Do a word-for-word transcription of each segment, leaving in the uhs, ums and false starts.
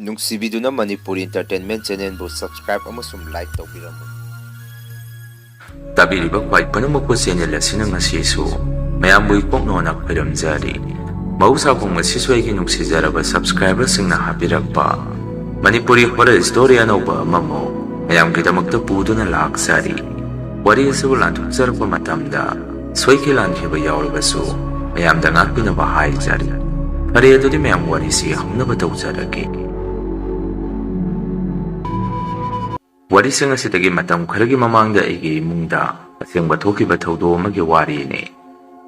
ꯅꯨꯡꯁꯤꯕꯤꯗꯨꯅ Manipuri Entertainment Channelꯕꯨ subscribe ꯑꯃꯁꯨꯡ like ꯇꯧꯕꯤꯔꯝꯃꯨ꯫ ꯇꯥꯕꯤꯔꯤꯕ ꯈ꯭ꯋꯥꯏ ꯄꯨꯝꯅꯃꯛꯄꯨ channel ꯑꯁꯤꯅ ꯉꯁꯤꯁꯨ ꯃꯌꯥꯝꯕꯨ ꯏꯀꯣꯛꯅꯣꯅ ꯈꯣꯏꯔꯝꯖꯔꯤ꯫ ꯃꯍꯧꯁꯥꯒꯨꯝ ꯉꯁꯤꯁꯨ ꯑꯩꯒꯤ ꯅꯨꯡꯁꯤꯖꯔꯕ subscriberꯁꯤꯡꯅ ꯍꯥꯞꯄꯤꯔꯛꯄ ꯃꯅꯤꯄꯨꯔꯤ horror story ꯑꯅꯧꯕ ꯑꯃꯃꯨꯛ ꯃꯌꯥꯝꯒꯤꯗꯃꯛꯇ ꯄꯨꯗꯨꯅ ꯂꯥꯛꯆꯔꯤ꯫ ꯋꯥꯔꯤ ꯑꯁꯤꯕꯨ ꯂꯥꯟꯊꯣꯛꯆꯔꯛꯄ ꯃꯇꯝꯗ ꯁꯣꯏꯈꯤ ꯂꯥꯟꯈꯤꯕ ꯌꯥꯎꯔꯕꯁꯨ ꯃꯌꯥꯝꯗ ꯉꯥꯛꯄꯤꯅꯕ ꯍꯥꯏꯖꯔꯤ꯫ ꯐꯔꯦ, ꯑꯗꯨꯗꯤ ꯃꯌꯥꯝ ꯋꯥꯔꯤꯁꯤ ꯍꯧꯅꯕ ꯇꯧꯖꯔꯒꯦ꯫ ꯋꯥꯔꯤꯁꯤꯡ ꯑꯁꯤꯗꯒꯤ ꯃꯇꯝ ꯈꯔꯒꯤ ꯃꯃꯥꯡꯗ ꯑꯩꯒꯤ ꯏꯃꯨꯡꯗ ꯑꯁꯦꯡꯕ ꯊꯣꯛꯈꯤꯕ ꯊꯧꯗꯣꯛ ꯑꯃꯒꯤ ꯋꯥꯔꯤꯅꯤ꯫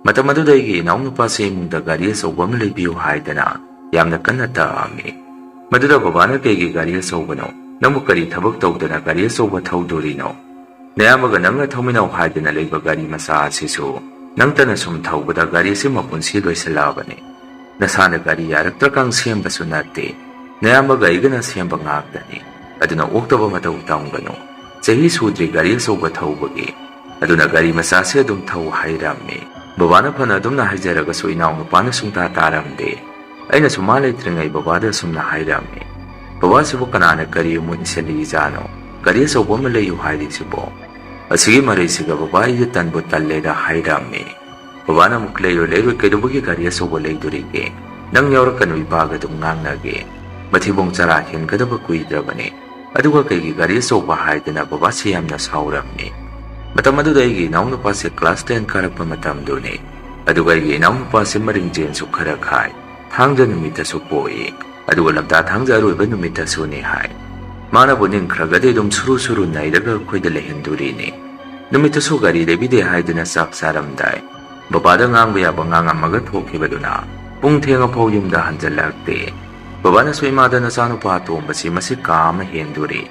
ꯃꯇꯝ ꯑꯗꯨꯗ ꯑꯩꯒꯤ ꯏꯅꯥꯎꯅꯨꯄꯥꯁꯦ ꯏꯃꯨꯡꯗ ꯒꯥꯔꯤ ꯑꯆꯧꯕ ꯑꯃ ꯂꯩꯕꯤꯌꯨ ꯍꯥꯏꯗꯅ ꯌꯥꯝꯅ ꯀꯟꯅ ꯇꯛꯑꯝꯃꯤ꯫ ꯃꯗꯨꯗ ꯕꯕꯥꯅ "ꯀꯩꯒꯤ ꯒꯥꯔꯤ ꯑꯆꯧꯕꯅꯣ? ꯅꯪꯕꯨ ꯀꯔꯤ ꯊꯕꯛ ꯇꯧꯗꯅ ꯒꯥꯔꯤ ꯑꯆꯧꯕ ꯊꯧꯗꯣꯔꯤꯅꯣ? ꯅꯌꯥꯝꯕꯒ ꯅꯪꯅ ꯊꯧꯃꯤꯟꯅꯧ ꯍꯥꯏꯗꯅ ꯂꯩꯕ ꯒꯥꯔꯤ ꯃꯆꯥ ꯑꯁꯤꯁꯨ ꯅꯪꯇꯅ ꯁꯨꯝ ꯊꯧꯕꯗ ꯒꯥꯔꯤꯁꯤ ꯃꯄꯨꯟꯁꯤ ꯂꯣꯏꯁꯤꯜꯂꯛꯑꯕꯅꯤ꯫ ꯅꯁꯥꯅ ꯒꯥꯔꯤ ꯌꯥꯔꯛꯇ꯭ꯔꯀꯥꯟ ꯁꯦꯝꯕꯁꯨ ꯅꯠꯇꯦ꯫ ꯅꯌꯥꯝꯕꯒ ꯑꯩꯒꯅ ꯁꯦꯝꯕ ꯉꯥꯛꯇꯅꯤ꯫ ꯑꯗꯨꯅ ꯑꯣꯛꯇꯕ ꯃꯇꯧ ꯇꯝꯒꯅꯨ꯫ ꯆꯍꯤ ꯁꯨꯗ꯭ꯔꯤ ꯒꯥꯔꯤ ꯑꯆꯧꯕ ꯊꯧꯕꯒꯤ꯫ ꯑꯗꯨꯅ ꯒꯥꯔꯤ ꯃꯆꯥꯁꯦ ꯑꯗꯨꯝ ꯊꯧ" ꯍꯥꯏꯔꯝꯃꯤ꯫ ꯕꯕꯥꯅ ꯐꯅ ꯑꯗꯨꯝꯅ ꯍꯥꯏꯖꯔꯒꯁꯨ ꯏꯅꯥꯎꯅꯨꯄꯥꯅ ꯁꯨꯡꯇꯥ ꯇꯥꯔꯝꯗꯦ꯫ ꯑꯩꯅꯁꯨ ꯃꯥ ꯂꯩꯇ꯭ꯔꯤꯉꯩ ꯕꯕꯥꯗ ꯑꯁꯨꯝꯅ ꯍꯥꯏꯔꯝꯃꯤ, "ꯕꯕꯥꯁꯤꯕꯨ ꯀꯅꯥꯅ ꯀꯔꯤ ꯑꯃꯨꯛ ꯏꯟꯁꯤꯜꯂꯤꯖꯥꯠꯅꯣ? ꯒꯥꯔꯤ ꯑꯆꯧꯕ ꯑꯃ ꯂꯩꯌꯨ ꯍꯥꯏꯔꯤꯁꯤꯕꯣ?" ꯑꯁꯤꯒꯤ ꯃꯔꯩꯁꯤꯒ ꯕꯕꯥ ꯑꯩꯗꯤ ꯇꯟꯕꯨ ꯇꯜꯂꯦꯗ ꯍꯥꯏꯔꯝꯃꯤ꯫ ꯕꯕꯥꯅ ꯑꯃꯨꯛ, "ꯂꯩꯔꯣꯏ, ꯂꯩꯔꯣꯏ, ꯀꯩꯗꯧꯕꯒꯤ ꯒꯥꯔꯤ ꯑꯆꯧꯕ ꯂꯩꯗꯣꯔꯤꯒꯦ? ꯅꯪ ꯌꯥꯎꯔꯛꯀꯅꯨ, ꯏꯄꯥꯒ ꯑꯗꯨꯝ ꯉꯥꯡꯅꯒꯦ꯫ ꯃꯊꯤꯕꯣꯡ ꯆꯔꯥ ꯍꯦꯟꯒꯗꯕ ꯀꯨꯏꯗ꯭ꯔꯕꯅꯤ꯫ ꯑꯗꯨꯒ ꯀꯩꯒꯤ ꯒꯥꯔꯤ ꯑꯆꯧꯕ?" ꯍꯥꯏꯗꯅ ꯕꯕꯥꯁꯤ ꯌꯥꯝꯅ ꯁꯥꯎꯔꯝꯃꯤ꯫ ꯃꯇꯝ ꯑꯗꯨꯗ ꯑꯩꯒꯤ ꯏꯅꯥꯎꯅꯨꯄꯥꯁꯦ class ten ꯀꯥꯔꯛꯄ ꯃꯇꯝꯗꯨꯅꯤ꯫ ꯑꯗꯨꯒ ꯑꯩꯒꯤ ꯏꯅꯥꯎꯅꯨꯄꯥꯁꯦ ꯃꯔꯤꯡꯖꯦꯟꯁꯨ ꯈꯔ ꯈꯥꯏ꯫ ꯊꯥꯡꯖ ꯅꯨꯃꯤꯠꯇꯁꯨ ꯄꯣꯛꯏ꯫ ꯑꯗꯨꯒ ꯂꯝꯇꯥ ꯊꯥꯡꯖ ꯑꯔꯣꯏꯕ ꯅꯨꯃꯤꯠꯇꯁꯨꯅꯤ ꯍꯥꯏ꯫ ꯃꯥꯅꯕꯨ ꯅꯤꯡꯈ꯭ꯔꯒꯗꯤ ꯑꯗꯨꯝ ꯁꯨꯔꯨ ꯁꯨꯔꯨ ꯅꯩꯔꯒ ꯑꯩꯈꯣꯏꯗ ꯂꯩꯍꯟꯗꯣꯔꯤꯅꯤ꯫ ꯅꯨꯃꯤꯠꯇꯁꯨ ꯒꯥꯔꯤ ꯂꯩꯕꯤꯗꯦ ꯍꯥꯏꯗꯨꯅ ꯆꯥꯛ ꯆꯥꯔꯝꯗꯥꯏ ꯕꯕꯥꯗ ꯉꯥꯡꯕ ꯌꯥꯕ ꯉꯥꯡꯉꯝꯃꯒ ꯊꯣꯛꯈꯤꯕꯗꯨꯅ ꯄꯨꯡ ꯊꯦꯡꯉꯐꯥꯎ ꯌꯨꯝꯗ ꯍꯟꯖꯜꯂꯛꯇꯦ꯫ ꯕꯕꯥꯅꯁꯨ ꯏꯃꯥꯗ "ꯅꯆꯥꯅꯨꯄꯥ ꯑꯇꯣꯝꯕꯁꯤ ꯃꯁꯤ ꯀꯥ ꯑꯃ ꯍꯦꯟꯗꯣꯔꯤ꯫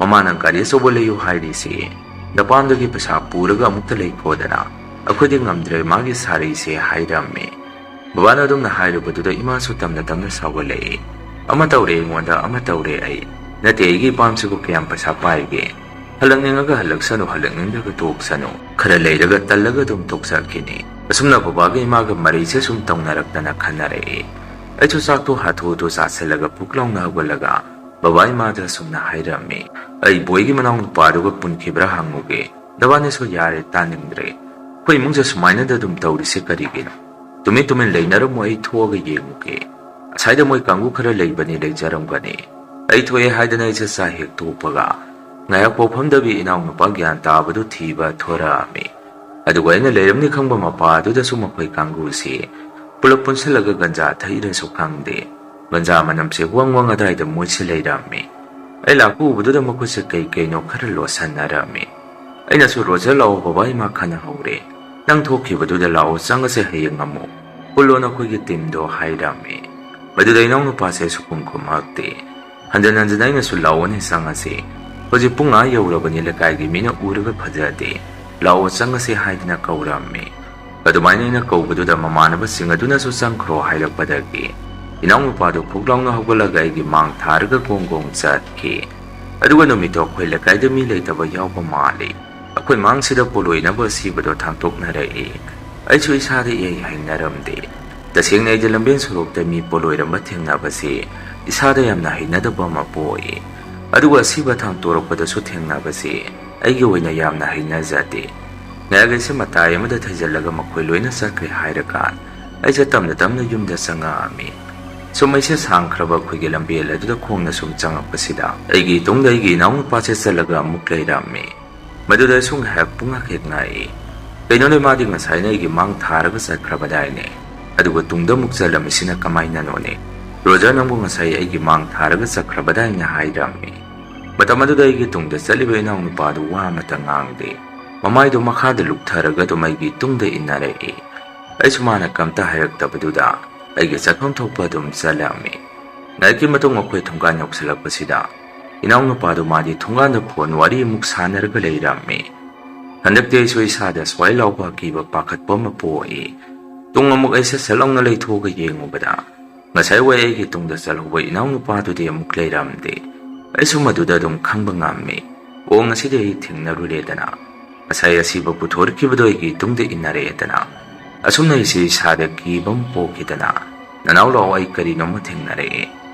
ꯃꯃꯥꯅ ꯒꯥꯔꯤ ꯑꯆꯧꯕ ꯂꯩꯌꯨ ꯍꯥꯏꯔꯤꯁꯤ ꯅꯄꯥꯝꯗꯒꯤ ꯄꯩꯁꯥ ꯄꯨꯔꯒ ꯑꯃꯨꯛꯇ ꯂꯩꯈꯣꯗꯅ꯫ ꯑꯩꯈꯣꯏꯗꯤ ꯉꯝꯗ꯭ꯔꯦ ꯃꯥꯒꯤ ꯁꯥꯔꯩꯁꯦ" ꯍꯥꯏꯔꯝꯃꯤ꯫ ꯕꯕꯥꯅ ꯑꯗꯨꯝꯅ ꯍꯥꯏꯔꯨꯕꯗꯨꯗ ꯏꯃꯥꯁꯨ ꯇꯝꯅ ꯇꯝꯅ ꯁꯥꯎꯒꯠꯂꯛꯏ꯫ "ꯑꯃ ꯇꯧꯔꯦ ꯑꯩꯉꯣꯟꯗ, ꯑꯃ ꯇꯧꯔꯦ ꯑꯩ꯫ ꯅꯠꯇꯦ, ꯑꯩꯒꯤ ꯏꯄꯥꯝꯁꯤꯕꯨ ꯀꯌꯥꯝ ꯄꯩꯁꯥ ꯄꯥꯏꯒꯦ? ꯍꯜꯂꯛꯅꯤꯡꯉꯒ ꯍꯜꯂꯛꯁꯅꯨ, ꯍꯜꯂꯛꯅꯤꯡꯗ꯭ꯔꯒ ꯇꯣꯛꯁꯅꯨ꯫ ꯈꯔ ꯂꯩꯔꯒ ꯇꯜꯂꯒ ꯑꯗꯨꯝ ꯇꯣꯛꯆꯈꯤꯅꯤ"꯫ ꯑꯁꯨꯝꯅ ꯕꯕꯥꯒ ꯏꯃꯥꯒ ꯃꯔꯩꯁꯦ ꯁꯨꯝ ꯇꯧꯅꯔꯛꯇꯅ ꯈꯟꯅꯔꯛꯏ꯫ ꯑꯩꯁꯨ ꯆꯥꯛꯇꯣ ꯍꯥꯊꯨ ꯍꯥꯊꯨ ꯆꯥꯁꯤꯜꯂꯒ ꯄꯨꯛ ꯂꯥꯎꯅ ꯍꯧꯒꯠꯂꯒ ꯕꯕꯥ ꯏꯃꯥꯗ ꯑꯁꯨꯝꯅ ꯍꯥꯏꯔꯝꯃꯤ, "ꯑꯩ ꯕꯣꯏꯒꯤ ꯃꯅꯥꯎ ꯅꯨꯄꯥꯗꯨꯒ ꯄꯨꯟꯈꯤꯕ꯭ꯔꯥ ꯍꯪꯉꯨꯒꯦ꯫ ꯅꯕꯥꯅꯤꯁꯨ ꯌꯥꯔꯦ, ꯇꯥꯅꯤꯡꯗ꯭ꯔꯦ꯫ ꯑꯩꯈꯣꯏ ꯏꯃꯨꯡꯁꯦ ꯁꯨꯃꯥꯏꯅꯗ ꯑꯗꯨꯝ ꯇꯧꯔꯤꯁꯦ ꯀꯔꯤꯒꯤꯅꯣ? ꯇꯨꯃꯤꯟ ꯇꯨꯃꯤꯟ ꯂꯩꯅꯔꯝꯃꯣ, ꯑꯩ ꯊꯣꯛꯑꯒ ꯌꯦꯡꯉꯨꯒꯦ꯫ ꯑꯁꯥꯏꯗ ꯃꯣꯏ ꯀꯥꯡꯕꯨ ꯈꯔ ꯂꯩꯕꯅꯤ, ꯂꯩꯖꯔꯝꯒꯅꯤ꯫" ꯑꯩ ꯊꯣꯛꯑꯦ ꯍꯥꯏꯗꯅ ꯑꯩꯁꯦ ꯆꯥ ꯍꯦꯛ ꯇꯣꯛꯄꯒ ꯉꯥꯏꯍꯥꯛ ꯄꯥꯎ ꯐꯝꯗꯕꯤ ꯏꯅꯥꯎꯅꯨꯄꯥ ꯒ꯭ꯌꯥꯟ ꯇꯥꯕꯗꯨ ꯊꯤꯕ ꯊꯣꯔꯛꯑꯝꯃꯤ꯫ ꯑꯗꯨꯒ ꯑꯩꯅ ꯂꯩꯔꯝꯅꯤ ꯈꯪꯕ ꯃꯄꯥ ꯑꯗꯨꯗꯁꯨ ꯃꯈꯣꯏ ꯀꯥꯡꯕꯨꯁꯤ ꯄꯨꯂꯞ ꯄꯨꯟꯁꯤꯜꯂꯒ ꯒꯟꯖꯥ ꯊꯛꯏꯔꯁꯨ ꯈꯪꯗꯦ, ꯒꯟꯖꯥ ꯃꯅꯝꯁꯦ ꯋꯪ ꯋꯪ ꯑꯗꯥꯏꯗ ꯃꯣꯏꯁꯦ ꯂꯩꯔꯝꯃꯤ꯫ ꯑꯩ ꯂꯥꯛꯄ ꯎꯕꯗꯨꯗ ꯃꯈꯣꯏꯁꯦ ꯀꯩ ꯀꯩꯅꯣ ꯈꯔ ꯂꯣꯠꯁꯟꯅꯔꯝꯃꯤ꯫ ꯑꯩꯅꯁꯨ, "ꯔꯣꯖꯔ ꯂꯥꯛꯑꯣ, ꯕꯕꯥ ꯏꯃꯥ ꯈꯟꯅꯍꯧꯔꯦ꯫ ꯅꯪ ꯊꯣꯛꯈꯤꯕꯗꯨꯗ ꯂꯥꯛꯑꯣ, ꯆꯪꯉꯁꯦ ꯍꯌꯦꯡ ꯑꯃꯨꯛ꯫ ꯄꯨꯜꯂꯣ ꯅꯈꯣꯏꯒꯤ ꯇꯤꯝꯗꯣ", ꯍꯥꯏꯔꯝꯃꯤ꯫ ꯃꯗꯨꯗ ꯏꯅꯥꯎꯅꯨꯄꯥꯁꯦ ꯁꯨꯈꯨꯝ ꯈꯨꯝꯃꯛꯇꯦ꯫ ꯍꯟꯖꯟ ꯍꯟꯖꯟ ꯑꯩꯅꯁꯨ, "ꯂꯥꯛꯑꯣꯅꯦ ꯆꯪꯉꯁꯤ꯫ ꯍꯧꯖꯤꯛ ꯄꯨꯡ ꯑꯥ ꯌꯧꯔꯕꯅꯤ, ꯂꯩꯀꯥꯏꯒꯤ ꯃꯤꯅ ꯎꯔꯒ ꯐꯖꯗꯦ꯫ ꯂꯥꯛꯑꯣ ꯆꯪꯉꯁꯤ", ꯍꯥꯏꯗꯅ ꯀꯧꯔꯝꯃꯤ꯫ ꯑꯗꯨꯃꯥꯏꯅ ꯑꯩꯅ ꯀꯧꯕꯗꯨꯗ ꯃꯃꯥꯟꯅꯕꯁꯤꯡ ꯑꯗꯨꯅꯁꯨ ꯆꯪꯈ꯭ꯔꯣ ꯍꯥꯏꯔꯛꯄꯗꯒꯤ ꯏꯅꯥꯎꯅꯨꯄꯥꯗꯨ ꯐꯨꯛ ꯂꯥꯎꯅ ꯍꯧꯒꯠꯂꯒ ꯑꯩꯒꯤ ꯃꯥꯡ ꯊꯥꯔꯒ ꯒꯣꯡ ꯒꯣꯡ ꯆꯠꯈꯤ꯫ ꯑꯗꯨꯒ ꯅꯨꯃꯤꯠꯇꯣ ꯑꯩꯈꯣꯏ ꯂꯩꯀꯥꯏꯗ ꯃꯤ ꯂꯩꯇꯕ ꯌꯥꯎꯕ ꯃꯥꯜꯂꯤ꯫ ꯑꯩꯈꯣꯏ ꯃꯥꯡꯁꯤꯗ ꯄꯣꯂꯣꯏꯅꯕ ꯑꯁꯤꯕꯗꯣ ꯊꯥꯡꯇꯣꯛꯅꯔꯛꯏ꯫ ꯑꯩꯁꯨ ꯏꯁꯥꯗ ꯏꯍꯩ ꯍꯩꯅꯔꯝꯗꯦ꯫ ꯇꯁꯦꯡꯅ ꯑꯩꯗꯤ ꯂꯝꯕꯦꯟ ꯁꯣꯔꯣꯛꯇ ꯃꯤ ꯄꯣꯂꯣꯏꯔꯝꯕ ꯊꯦꯡꯅꯕꯁꯤ ꯏꯁꯥꯗ ꯌꯥꯝꯅ ꯍꯩꯅꯗꯕ ꯑꯃ ꯄꯣꯛꯏ꯫ ꯑꯗꯨꯒ ꯑꯁꯤꯕ ꯊꯥꯡꯇꯣꯔꯛꯄꯗꯁꯨ ꯊꯦꯡꯅꯕꯁꯤ ꯑꯩꯒꯤ ꯑꯣꯏꯅ ꯌꯥꯝꯅ ꯍꯩꯅꯖꯗꯦ꯫ ꯉꯥꯏꯍꯥꯛ ꯑꯩꯁꯦ ꯃꯇꯥꯏ ꯑꯃꯗ ꯊꯩꯖꯤꯜꯂꯒ ꯃꯈꯣꯏ ꯂꯣꯏꯅ ꯆꯠꯈ꯭ꯔꯦ ꯍꯥꯏꯔꯀꯥꯟ ꯑꯩꯁꯦ ꯇꯞꯅ ꯇꯞꯅ ꯌꯨꯝꯗ ꯆꯪꯉꯛꯑꯝꯃꯤ꯫ ꯁꯨꯝ ꯑꯩꯁꯦ ꯁꯥꯡꯈ꯭ꯔꯕ ꯑꯩꯈꯣꯏꯒꯤ ꯂꯝꯕꯦꯜ ꯑꯗꯨꯗ ꯈꯣꯡꯅ ꯁꯨꯝ ꯆꯪꯉꯛꯄꯁꯤꯗ ꯑꯩꯒꯤ ꯏꯇꯨꯡꯗ ꯑꯩꯒꯤ ꯏꯅꯥꯎꯅꯨꯄꯥꯁꯦ ꯆꯠꯂꯒ ꯑꯃꯨꯛ ꯂꯩꯔꯝꯃꯤ꯫ ꯃꯗꯨꯗ ꯑꯩꯁꯨ ꯉꯥꯏꯍꯥꯛ ꯄꯨꯡꯉꯥꯛ ꯍꯦꯛ ꯉꯥꯏꯏ꯫ "ꯀꯩꯅꯣꯅꯦ, ꯃꯥꯗꯤ ꯉꯁꯥꯏꯅ ꯑꯩꯒꯤ ꯃꯥꯡ ꯊꯥꯔꯒ ꯆꯠꯈ꯭ꯔꯕꯗꯥꯏꯅꯦ? ꯑꯗꯨꯒ ꯇꯨꯡꯗ ꯑꯃꯨꯛ ꯆꯠꯂꯝꯃꯤꯁꯤꯅ ꯀꯃꯥꯏꯅꯅꯣꯅꯦ? ꯔꯣꯖꯔ ꯅꯪꯕꯨ ꯉꯁꯥꯏ ꯑꯩꯒꯤ ꯃꯥꯡ ꯊꯥꯔꯒ ꯆꯠꯈ꯭ꯔꯕꯗꯥꯏꯅꯦ?" ꯍꯥꯏꯔꯝꯃꯤ꯫ ꯃꯇꯝ ꯑꯗꯨꯗ ꯑꯩꯒꯤ ꯇꯨꯡꯗ ꯆꯠꯂꯤꯕ ꯏꯅꯥꯎꯅꯨꯄꯥꯗꯨ ꯋꯥ ꯑꯃꯠꯇ ꯉꯥꯡꯗꯦ꯫ ꯃꯃꯥꯏꯗꯨ ꯃꯈꯥꯗ ꯂꯨꯞꯊꯔꯒ ꯑꯗꯨꯝ ꯑꯩꯒꯤ ꯇꯨꯡꯗ ꯏꯟꯅꯔꯛꯏ꯫ ꯑꯩꯁꯨ ꯃꯥꯅ ꯀꯝꯇ ꯍꯥꯏꯔꯛꯇꯕꯗꯨꯗ ꯑꯩꯒꯤ ꯆꯠꯐꯝ ꯊꯣꯛꯄ ꯑꯗꯨꯝ ꯆꯠꯂꯝꯃꯤ꯫ ꯉꯥꯏꯍꯥꯛꯀꯤ ꯃꯇꯨꯡ ꯑꯩꯈꯣꯏ ꯊꯣꯡꯒꯥꯟ ꯌꯧꯁꯤꯜꯂꯛꯄꯁꯤꯗ ꯏꯅꯥꯎꯅꯨꯄꯥꯗꯨ ꯃꯥꯗꯤ ꯊꯣꯡꯒꯥꯟꯗ ꯐꯣꯟ ꯋꯥꯔꯤ ꯑꯃꯨꯛ ꯁꯥꯟꯅꯔꯒ ꯂꯩꯔꯝꯃꯤ꯫ ꯍꯟꯗꯛꯇꯤ ꯑꯩꯁꯨ ꯏꯁꯥꯗ ꯁ꯭ꯋꯥꯏ ꯂꯥꯎꯕ ꯑꯀꯤꯕ ꯄꯥꯈꯠꯄ ꯑꯃ ꯄꯣꯛꯏ꯫ ꯇꯨꯡ ꯑꯃꯨꯛ ꯑꯩꯁꯦ ꯁꯠ ꯂꯥꯎꯅ ꯂꯩꯊꯣꯛꯑꯒ ꯌꯦꯡꯉꯨꯕꯗ ꯉꯁꯥꯏ ꯋꯥꯏ ꯑꯩꯒꯤ ꯇꯨꯡꯗ ꯆꯠꯍꯧꯕ ꯏꯅꯥꯎꯅꯨꯄꯥꯗꯨꯗꯤ ꯑꯃꯨꯛ ꯂꯩꯔꯝꯗꯦ꯫ ꯑꯩꯁꯨ ꯃꯗꯨꯗ ꯑꯗꯨꯝ ꯈꯪꯕ ꯉꯝꯃꯤ꯫ ꯑꯣ, ꯉꯁꯤꯗꯤ ꯑꯩ ꯊꯦꯡꯅꯔꯨꯔꯦꯗꯅ꯫ ꯉꯁꯥꯏ ꯑꯁꯤꯕ ꯄꯨꯊꯣꯔꯛꯈꯤꯕꯗꯣ ꯑꯩꯒꯤ ꯇꯨꯡꯗ ꯏꯟꯅꯔꯛꯑꯦꯗꯅ꯫ ꯑꯁꯨꯝꯅ ꯑꯩꯁꯦ ꯏꯁꯥꯗ ꯀꯤꯕ ꯑꯃ ꯄꯣꯛꯈꯤꯗꯅ "ꯅꯅꯥꯎ ꯂꯥꯛꯑꯣ, ꯑꯩ ꯀꯔꯤꯅꯣꯝꯃ ꯊꯦꯡꯅꯔꯛꯑꯦ꯫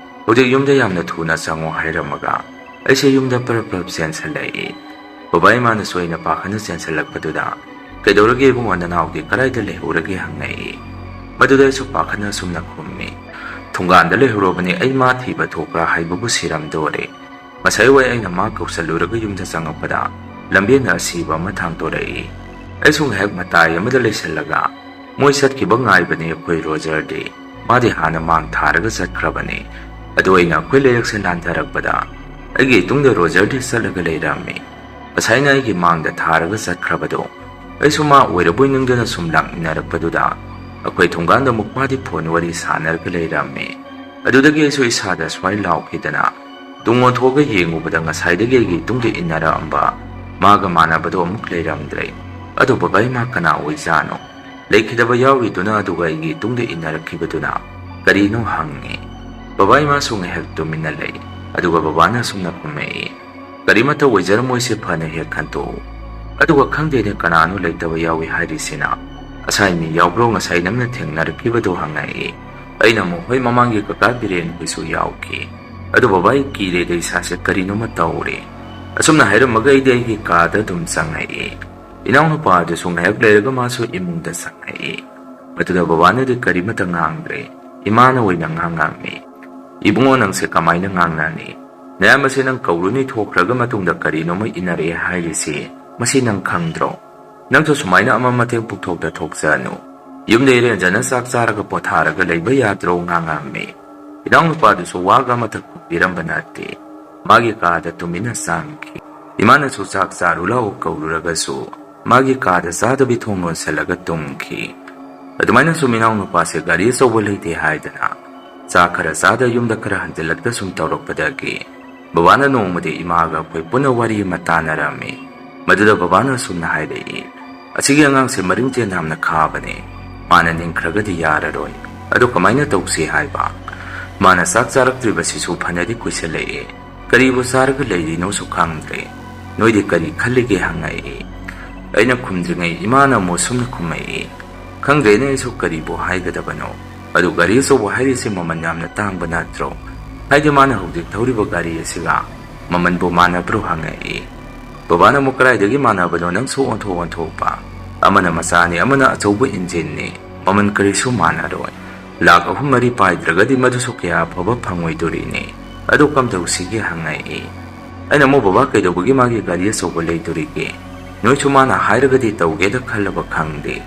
ꯍꯧꯖꯤꯛ ꯌꯨꯝꯗ ꯌꯥꯝꯅ ꯊꯨꯅ ꯆꯪꯉꯣ" ꯍꯥꯏꯔꯝꯃꯒ ꯑꯩꯁꯦ ꯌꯨꯝꯗ ꯄꯔꯞ ꯄꯔꯞ ꯆꯦꯟꯁꯜꯂꯛꯏ꯫ ꯕꯕꯥ ꯏꯃꯥꯅꯁꯨ ꯑꯩꯅ ꯄꯥꯈꯠꯅ ꯆꯦꯟꯁꯜꯂꯛꯄꯗꯨꯗ, "ꯀꯩꯗꯧꯔꯒꯦ ꯏꯕꯨꯡꯉꯣ, ꯅꯅꯥꯎꯗꯤ ꯀꯗꯥꯏꯗ ꯂꯩꯍꯧꯔꯒꯦ?" ꯍꯪꯉꯛꯏ꯫ ꯃꯗꯨꯗ ꯑꯩꯁꯨ ꯄꯥꯈꯠꯅ ꯑꯁꯨꯝꯅ ꯈꯨꯝꯃꯤ, "ꯊꯣꯡꯒꯥꯟꯗ ꯂꯩꯍꯧꯔꯕꯅꯤ, ꯑꯩ ꯃꯥ ꯊꯤꯕ ꯊꯣꯛꯄ꯭ꯔꯥ ꯍꯥꯏꯕꯕꯨ ꯁꯤꯔꯝꯗꯣꯔꯦ꯫ ꯉꯁꯥꯏ ꯋꯥꯏ ꯑꯩꯅ ꯃꯥ ꯀꯧꯁꯜꯂꯨꯔꯒ ꯌꯨꯝꯗ ꯆꯪꯉꯛꯄꯗ ꯂꯝꯕꯦꯟꯗ ꯑꯁꯤꯕ ꯑꯃ ꯊꯥꯡꯗꯣꯔꯛꯏ"꯫ ꯑꯩꯁꯨ ꯉꯥꯏꯍꯥꯛ ꯃꯇꯥꯏ ꯑꯃꯗ ꯂꯩꯁꯜꯂꯒ, "ꯃꯣꯏ ꯆꯠꯈꯤꯕ ꯉꯥꯏꯕꯅꯦ ꯑꯩꯈꯣꯏ ꯔꯣꯖꯔꯗꯤ꯫ ꯃꯥꯗꯤ ꯍꯥꯟꯅ ꯃꯥꯡ ꯊꯥꯔꯒ ꯆꯠꯈ꯭ꯔꯕꯅꯦ꯫ ꯑꯗꯨ ꯑꯩꯅ ꯑꯩꯈꯣꯏ ꯂꯩꯔꯛꯁꯦ ꯂꯥꯟꯊꯔꯛꯄꯗ ꯑꯩꯒꯤ ꯏꯇꯨꯡꯗ ꯔꯣꯖꯔꯗꯤ ꯆꯠꯂꯒ ꯂꯩꯔꯝꯃꯤ꯫ ꯉꯁꯥꯏꯅ ꯑꯩꯒꯤ ꯃꯥꯡꯗ ꯊꯥꯔꯒ ꯆꯠꯈ꯭ꯔꯕꯗꯣ ꯑꯩꯁꯨ ꯃꯥ ꯑꯣꯏꯔꯕꯣꯏ ꯅꯤꯡꯗꯨꯅ ꯁꯨꯝ ꯂꯥꯛꯃꯤꯟꯅꯔꯛꯄꯗꯨꯗ ꯑꯩꯈꯣꯏ ꯊꯣꯡꯒꯥꯟꯗ ꯃꯨꯛꯄꯥꯗꯤ ꯐꯣꯟ ꯋꯥꯔꯤ ꯁꯥꯟꯅꯔꯒ ꯂꯩꯔꯝꯃꯤ꯫ ꯑꯗꯨꯗꯒꯤ ꯑꯩꯁꯨ ꯏꯁꯥꯗ ꯁ꯭ꯋꯥꯏ ꯂꯥꯎꯈꯤꯗꯅ ꯇꯨꯡ ꯑꯣꯟꯊꯣꯛꯑꯒ ꯌꯦꯡꯉꯨꯕꯗ ꯉꯁꯥꯏꯗꯒꯤ ꯑꯩꯒꯤ ꯏꯇꯨꯡꯗ ꯏꯟꯅꯔꯛꯑꯝꯕ ꯃꯥꯒ ꯃꯥꯟꯅꯕꯗꯣ ꯑꯃꯨꯛ ꯂꯩꯔꯝꯗ꯭ꯔꯦ꯫ ꯑꯗꯨ ꯕꯕꯥ ꯏꯃꯥ ꯀꯅꯥ ꯑꯣꯏꯖꯥꯠꯅꯣ? ꯂꯩꯈꯤꯗꯕ ꯌꯥꯎꯔꯤꯗꯨꯅ ꯑꯗꯨꯒ ꯑꯩꯒꯤ ꯏꯇꯨꯡꯗ ꯏꯟꯅꯔꯛꯈꯤꯕꯗꯨꯅ ꯀꯔꯤꯅꯣ ꯍꯪꯉꯤ꯫ ꯕꯕꯥ ꯏꯃꯥꯁꯨ ꯉꯥꯏꯍꯥꯛ ꯇꯨꯃꯤꯟꯅ ꯂꯩ꯫ ꯑꯗꯨꯒ ꯕꯕꯥꯅ ꯑꯁꯨꯝꯅ ꯈꯨꯝꯃꯛꯏ, "ꯀꯔꯤꯃꯠꯇ ꯑꯣꯏꯖꯔꯝꯃꯣꯏꯁꯦ, ꯐꯅ ꯍꯦꯛ ꯈꯟꯇꯣꯛꯎ꯫ ꯑꯗꯨꯒ ꯈꯪꯗꯦꯅꯦ, ꯀꯅꯥꯅꯣ ꯂꯩꯇꯕ ꯌꯥꯎꯏ ꯍꯥꯏꯔꯤꯁꯤꯅ? ꯑꯁꯥꯏ ꯃꯤ ꯌꯥꯎꯕ꯭ꯔꯣ ꯉꯁꯥꯏ ꯅꯪꯅ ꯊꯦꯡꯅꯔꯛꯈꯤꯕꯗꯣ?" ꯍꯪꯉꯛꯏ꯫ ꯑꯩꯅ ꯑꯃꯨꯛ, "ꯍꯣꯏ, ꯃꯃꯥꯡꯒꯤ ꯀꯀꯥ ꯕꯤꯔꯦꯟ ꯍꯣꯏꯁꯨ ꯌꯥꯎꯈꯤ꯫ ꯑꯗꯨ ꯕꯕꯥ, ꯑꯩ ꯀꯤꯔꯦꯗ, ꯏꯁꯥꯁꯦ ꯀꯔꯤꯅꯣꯃ ꯇꯧꯔꯦ"꯫ ꯑꯁꯨꯝꯅ ꯍꯥꯏꯔꯝꯃꯒ ꯑꯩꯗꯤ ꯑꯩꯒꯤ ꯀꯥꯗ ꯑꯗꯨꯝ ꯆꯪꯉꯛꯏ꯫ ꯏꯅꯥꯎꯅꯨꯄꯥ ꯑꯗꯨꯁꯨ ꯉꯥꯏꯍꯥꯛ ꯂꯩꯔꯒ ꯃꯥꯁꯨ ꯏꯃꯨꯡꯗ ꯆꯪꯉꯛꯏ꯫ ꯃꯗꯨꯗ ꯕꯕꯥꯅꯗꯤ ꯀꯔꯤꯃꯠꯇ ꯉꯥꯡꯗ꯭ꯔꯦ꯫ ꯏꯃꯥꯅ ꯑꯣꯏꯅ ꯉꯥꯡ ꯉꯥꯡꯉꯤ, "ꯏꯕꯨꯡꯉꯣ, ꯅꯪꯁꯦ ꯀꯃꯥꯏꯅ ꯉꯥꯡꯅꯅꯤ? ꯅꯌꯥꯝꯕꯁꯦ ꯅꯪ ꯀꯧꯔꯨꯅꯤ ꯊꯣꯛꯈ꯭ꯔꯒ ꯃꯇꯨꯡꯗ ꯀꯔꯤꯅꯣꯃ ꯏꯟꯅꯔꯛꯑꯦ ꯍꯥꯏꯔꯤꯁꯤ, ꯃꯁꯤ ꯅꯪ ꯈꯪꯗ꯭ꯔꯣ? ꯅꯪꯁꯨ ꯁꯨꯃꯥꯏꯅ ꯑꯃ ꯃꯇꯦꯡ ꯄꯨꯡꯊꯣꯛꯇ ꯊꯣꯛꯆꯅꯨ꯫ ꯌꯨꯝꯗ ꯏꯔꯦꯟꯖꯅ ꯆꯥꯛ ꯆꯥꯔꯒ ꯄꯣꯊꯥꯔꯒ ꯂꯩꯕ ꯌꯥꯗ꯭ꯔꯣ?" ꯉꯥꯡꯉꯝꯃꯤ꯫ ꯏꯅꯥꯎꯅꯨꯄꯥꯗꯨꯁꯨ ꯋꯥꯒ ꯑꯃꯠꯇ ꯈꯨꯝꯕꯤꯔꯝꯕ ꯅꯠꯇꯦ꯫ ꯃꯥꯒꯤ ꯀꯥꯗ ꯇꯨꯃꯤꯟꯅ ꯆꯪꯈꯤ꯫ ꯏꯃꯥꯅꯁꯨ ꯆꯥꯛ ꯆꯥꯔꯨ ꯂꯥꯛꯑꯣ ꯀꯧꯔꯨꯔꯒꯁꯨ ꯃꯥꯒꯤ ꯀꯥꯗ ꯆꯥꯗꯕꯤ ꯊꯣꯡ ꯂꯣꯟꯁꯤꯜꯂꯒ ꯇꯨꯝꯈꯤ꯫ ꯑꯗꯨꯃꯥꯏꯅ ꯁꯨꯝ ꯏꯅꯥꯎꯅꯨꯄꯥꯁꯦ ꯒꯥꯔꯤ ꯑꯆꯧꯕ ꯂꯩꯇꯦ ꯍꯥꯏꯗꯅ ꯆꯥ ꯈꯔ ꯆꯥꯗ ꯌꯨꯝꯗ ꯈꯔ ꯍꯟꯖꯤꯜꯂꯛꯇ ꯁꯨꯝ ꯇꯧꯔꯛꯄꯗꯒꯤ ꯕꯕꯥꯅ ꯅꯣꯡꯃꯗꯤ ꯏꯃꯥꯒ ꯑꯩꯈꯣꯏ ꯄꯨꯟꯅ ꯋꯥꯔꯤ ꯑꯃ ꯇꯥꯟꯅꯔꯝꯃꯤ꯫ ꯃꯗꯨꯗ ꯕꯕꯥꯅ ꯑꯁꯨꯝꯅ ꯍꯥꯏꯔꯛꯏ, "ꯑꯁꯤꯒꯤ ꯑꯉꯥꯡꯁꯦ ꯃꯔꯤꯡ ꯆꯦꯟ ꯌꯥꯝꯅ ꯈꯥꯕꯅꯦ꯫ ꯃꯥꯅ ꯅꯤꯡꯈ꯭ꯔꯒꯗꯤ ꯌꯥꯔꯔꯣꯏ꯫ ꯑꯗꯣ ꯀꯃꯥꯏꯅ ꯇꯧꯁꯤ ꯍꯥꯏꯕ? ꯃꯥꯅ ꯆꯥꯛ ꯆꯥꯔꯛꯇ꯭ꯔꯤꯕꯁꯤꯁꯨ ꯐꯅꯗꯤ ꯀꯨꯏꯁꯜꯂꯛꯑꯦ꯫ ꯀꯔꯤꯕꯨ ꯆꯥꯔꯒ ꯂꯩꯔꯤꯅꯣꯁꯨ ꯈꯪꯗ꯭ꯔꯦ꯫ ꯅꯣꯏꯗꯤ ꯀꯔꯤ ꯈꯜꯂꯤꯒꯦ?" ꯍꯪꯉꯛꯏ꯫ ꯑꯩꯅ ꯈꯨꯝꯗ꯭ꯔꯤꯉꯩ ꯏꯃꯥꯅ ꯑꯃꯨꯛ ꯁꯨꯝꯅ ꯈꯨꯝꯃꯛꯏ, "ꯈꯪꯗ꯭ꯔꯦꯅꯦ ꯑꯩꯁꯨ ꯀꯔꯤꯕꯨ ꯍꯥꯏꯒꯗꯕꯅꯣ꯫ "ꯑꯗꯨ ꯒꯥꯔꯤ ꯑꯆꯧꯕ ꯍꯥꯏꯔꯤꯁꯦ ꯃꯃꯜ ꯌꯥꯝꯅ ꯇꯥꯡꯕ ꯅꯠꯇ꯭ꯔꯣ? ꯍꯥꯏꯗꯤ ꯃꯥꯅ ꯍꯧꯖꯤꯛ ꯊꯧꯔꯤꯕ ꯒꯥꯔꯤ ꯑꯁꯤꯒ ꯃꯃꯜꯕꯨ ꯃꯥꯟꯅꯕ꯭ꯔꯣ?" ꯍꯪꯉꯛꯏ꯫ ꯕꯕꯥꯅ ꯑꯃꯨꯛ, "ꯀꯗꯥꯏꯗꯒꯤ ꯃꯥꯟꯅꯕꯅꯣ? ꯅꯪꯁꯨ ꯑꯣꯟꯊꯣꯛ ꯑꯣꯟꯊꯣꯛꯄ꯫ ꯑꯃꯅ ꯃꯆꯥꯅꯤ, ꯑꯃꯅ ꯑꯆꯧꯕ ꯏꯟꯖꯤꯟꯅꯤ꯫ ꯃꯃꯜ ꯀꯔꯤꯁꯨ ꯃꯥꯟꯅꯔꯣꯏ꯫ ꯂꯥꯛ ꯑꯍꯨꯝ ꯃꯔꯤ ꯄꯥꯏꯗ꯭ꯔꯒꯗꯤ ꯃꯗꯨꯁꯨ ꯀꯌꯥ ꯑꯐꯕ ꯐꯪꯉꯣꯏꯗꯣꯔꯤꯅꯤ꯫ ꯑꯗꯨ ꯀꯝꯗꯧꯁꯤꯒꯦ?" ꯍꯪꯉꯛꯏ꯫ ꯑꯩꯅ ꯑꯃꯨꯛ, "ꯕꯕꯥ, ꯀꯩꯗꯧꯕꯒꯤ ꯃꯥꯒꯤ ꯒꯥꯔꯤ ꯑꯆꯧꯕ ꯂꯩꯗꯣꯔꯤꯒꯦ? ꯅꯣꯏꯁꯨ ꯃꯥꯅ ꯍꯥꯏꯔꯒꯗꯤ ꯇꯧꯒꯦꯗ ꯈꯜꯂꯕ ꯈꯪꯗꯦ꯫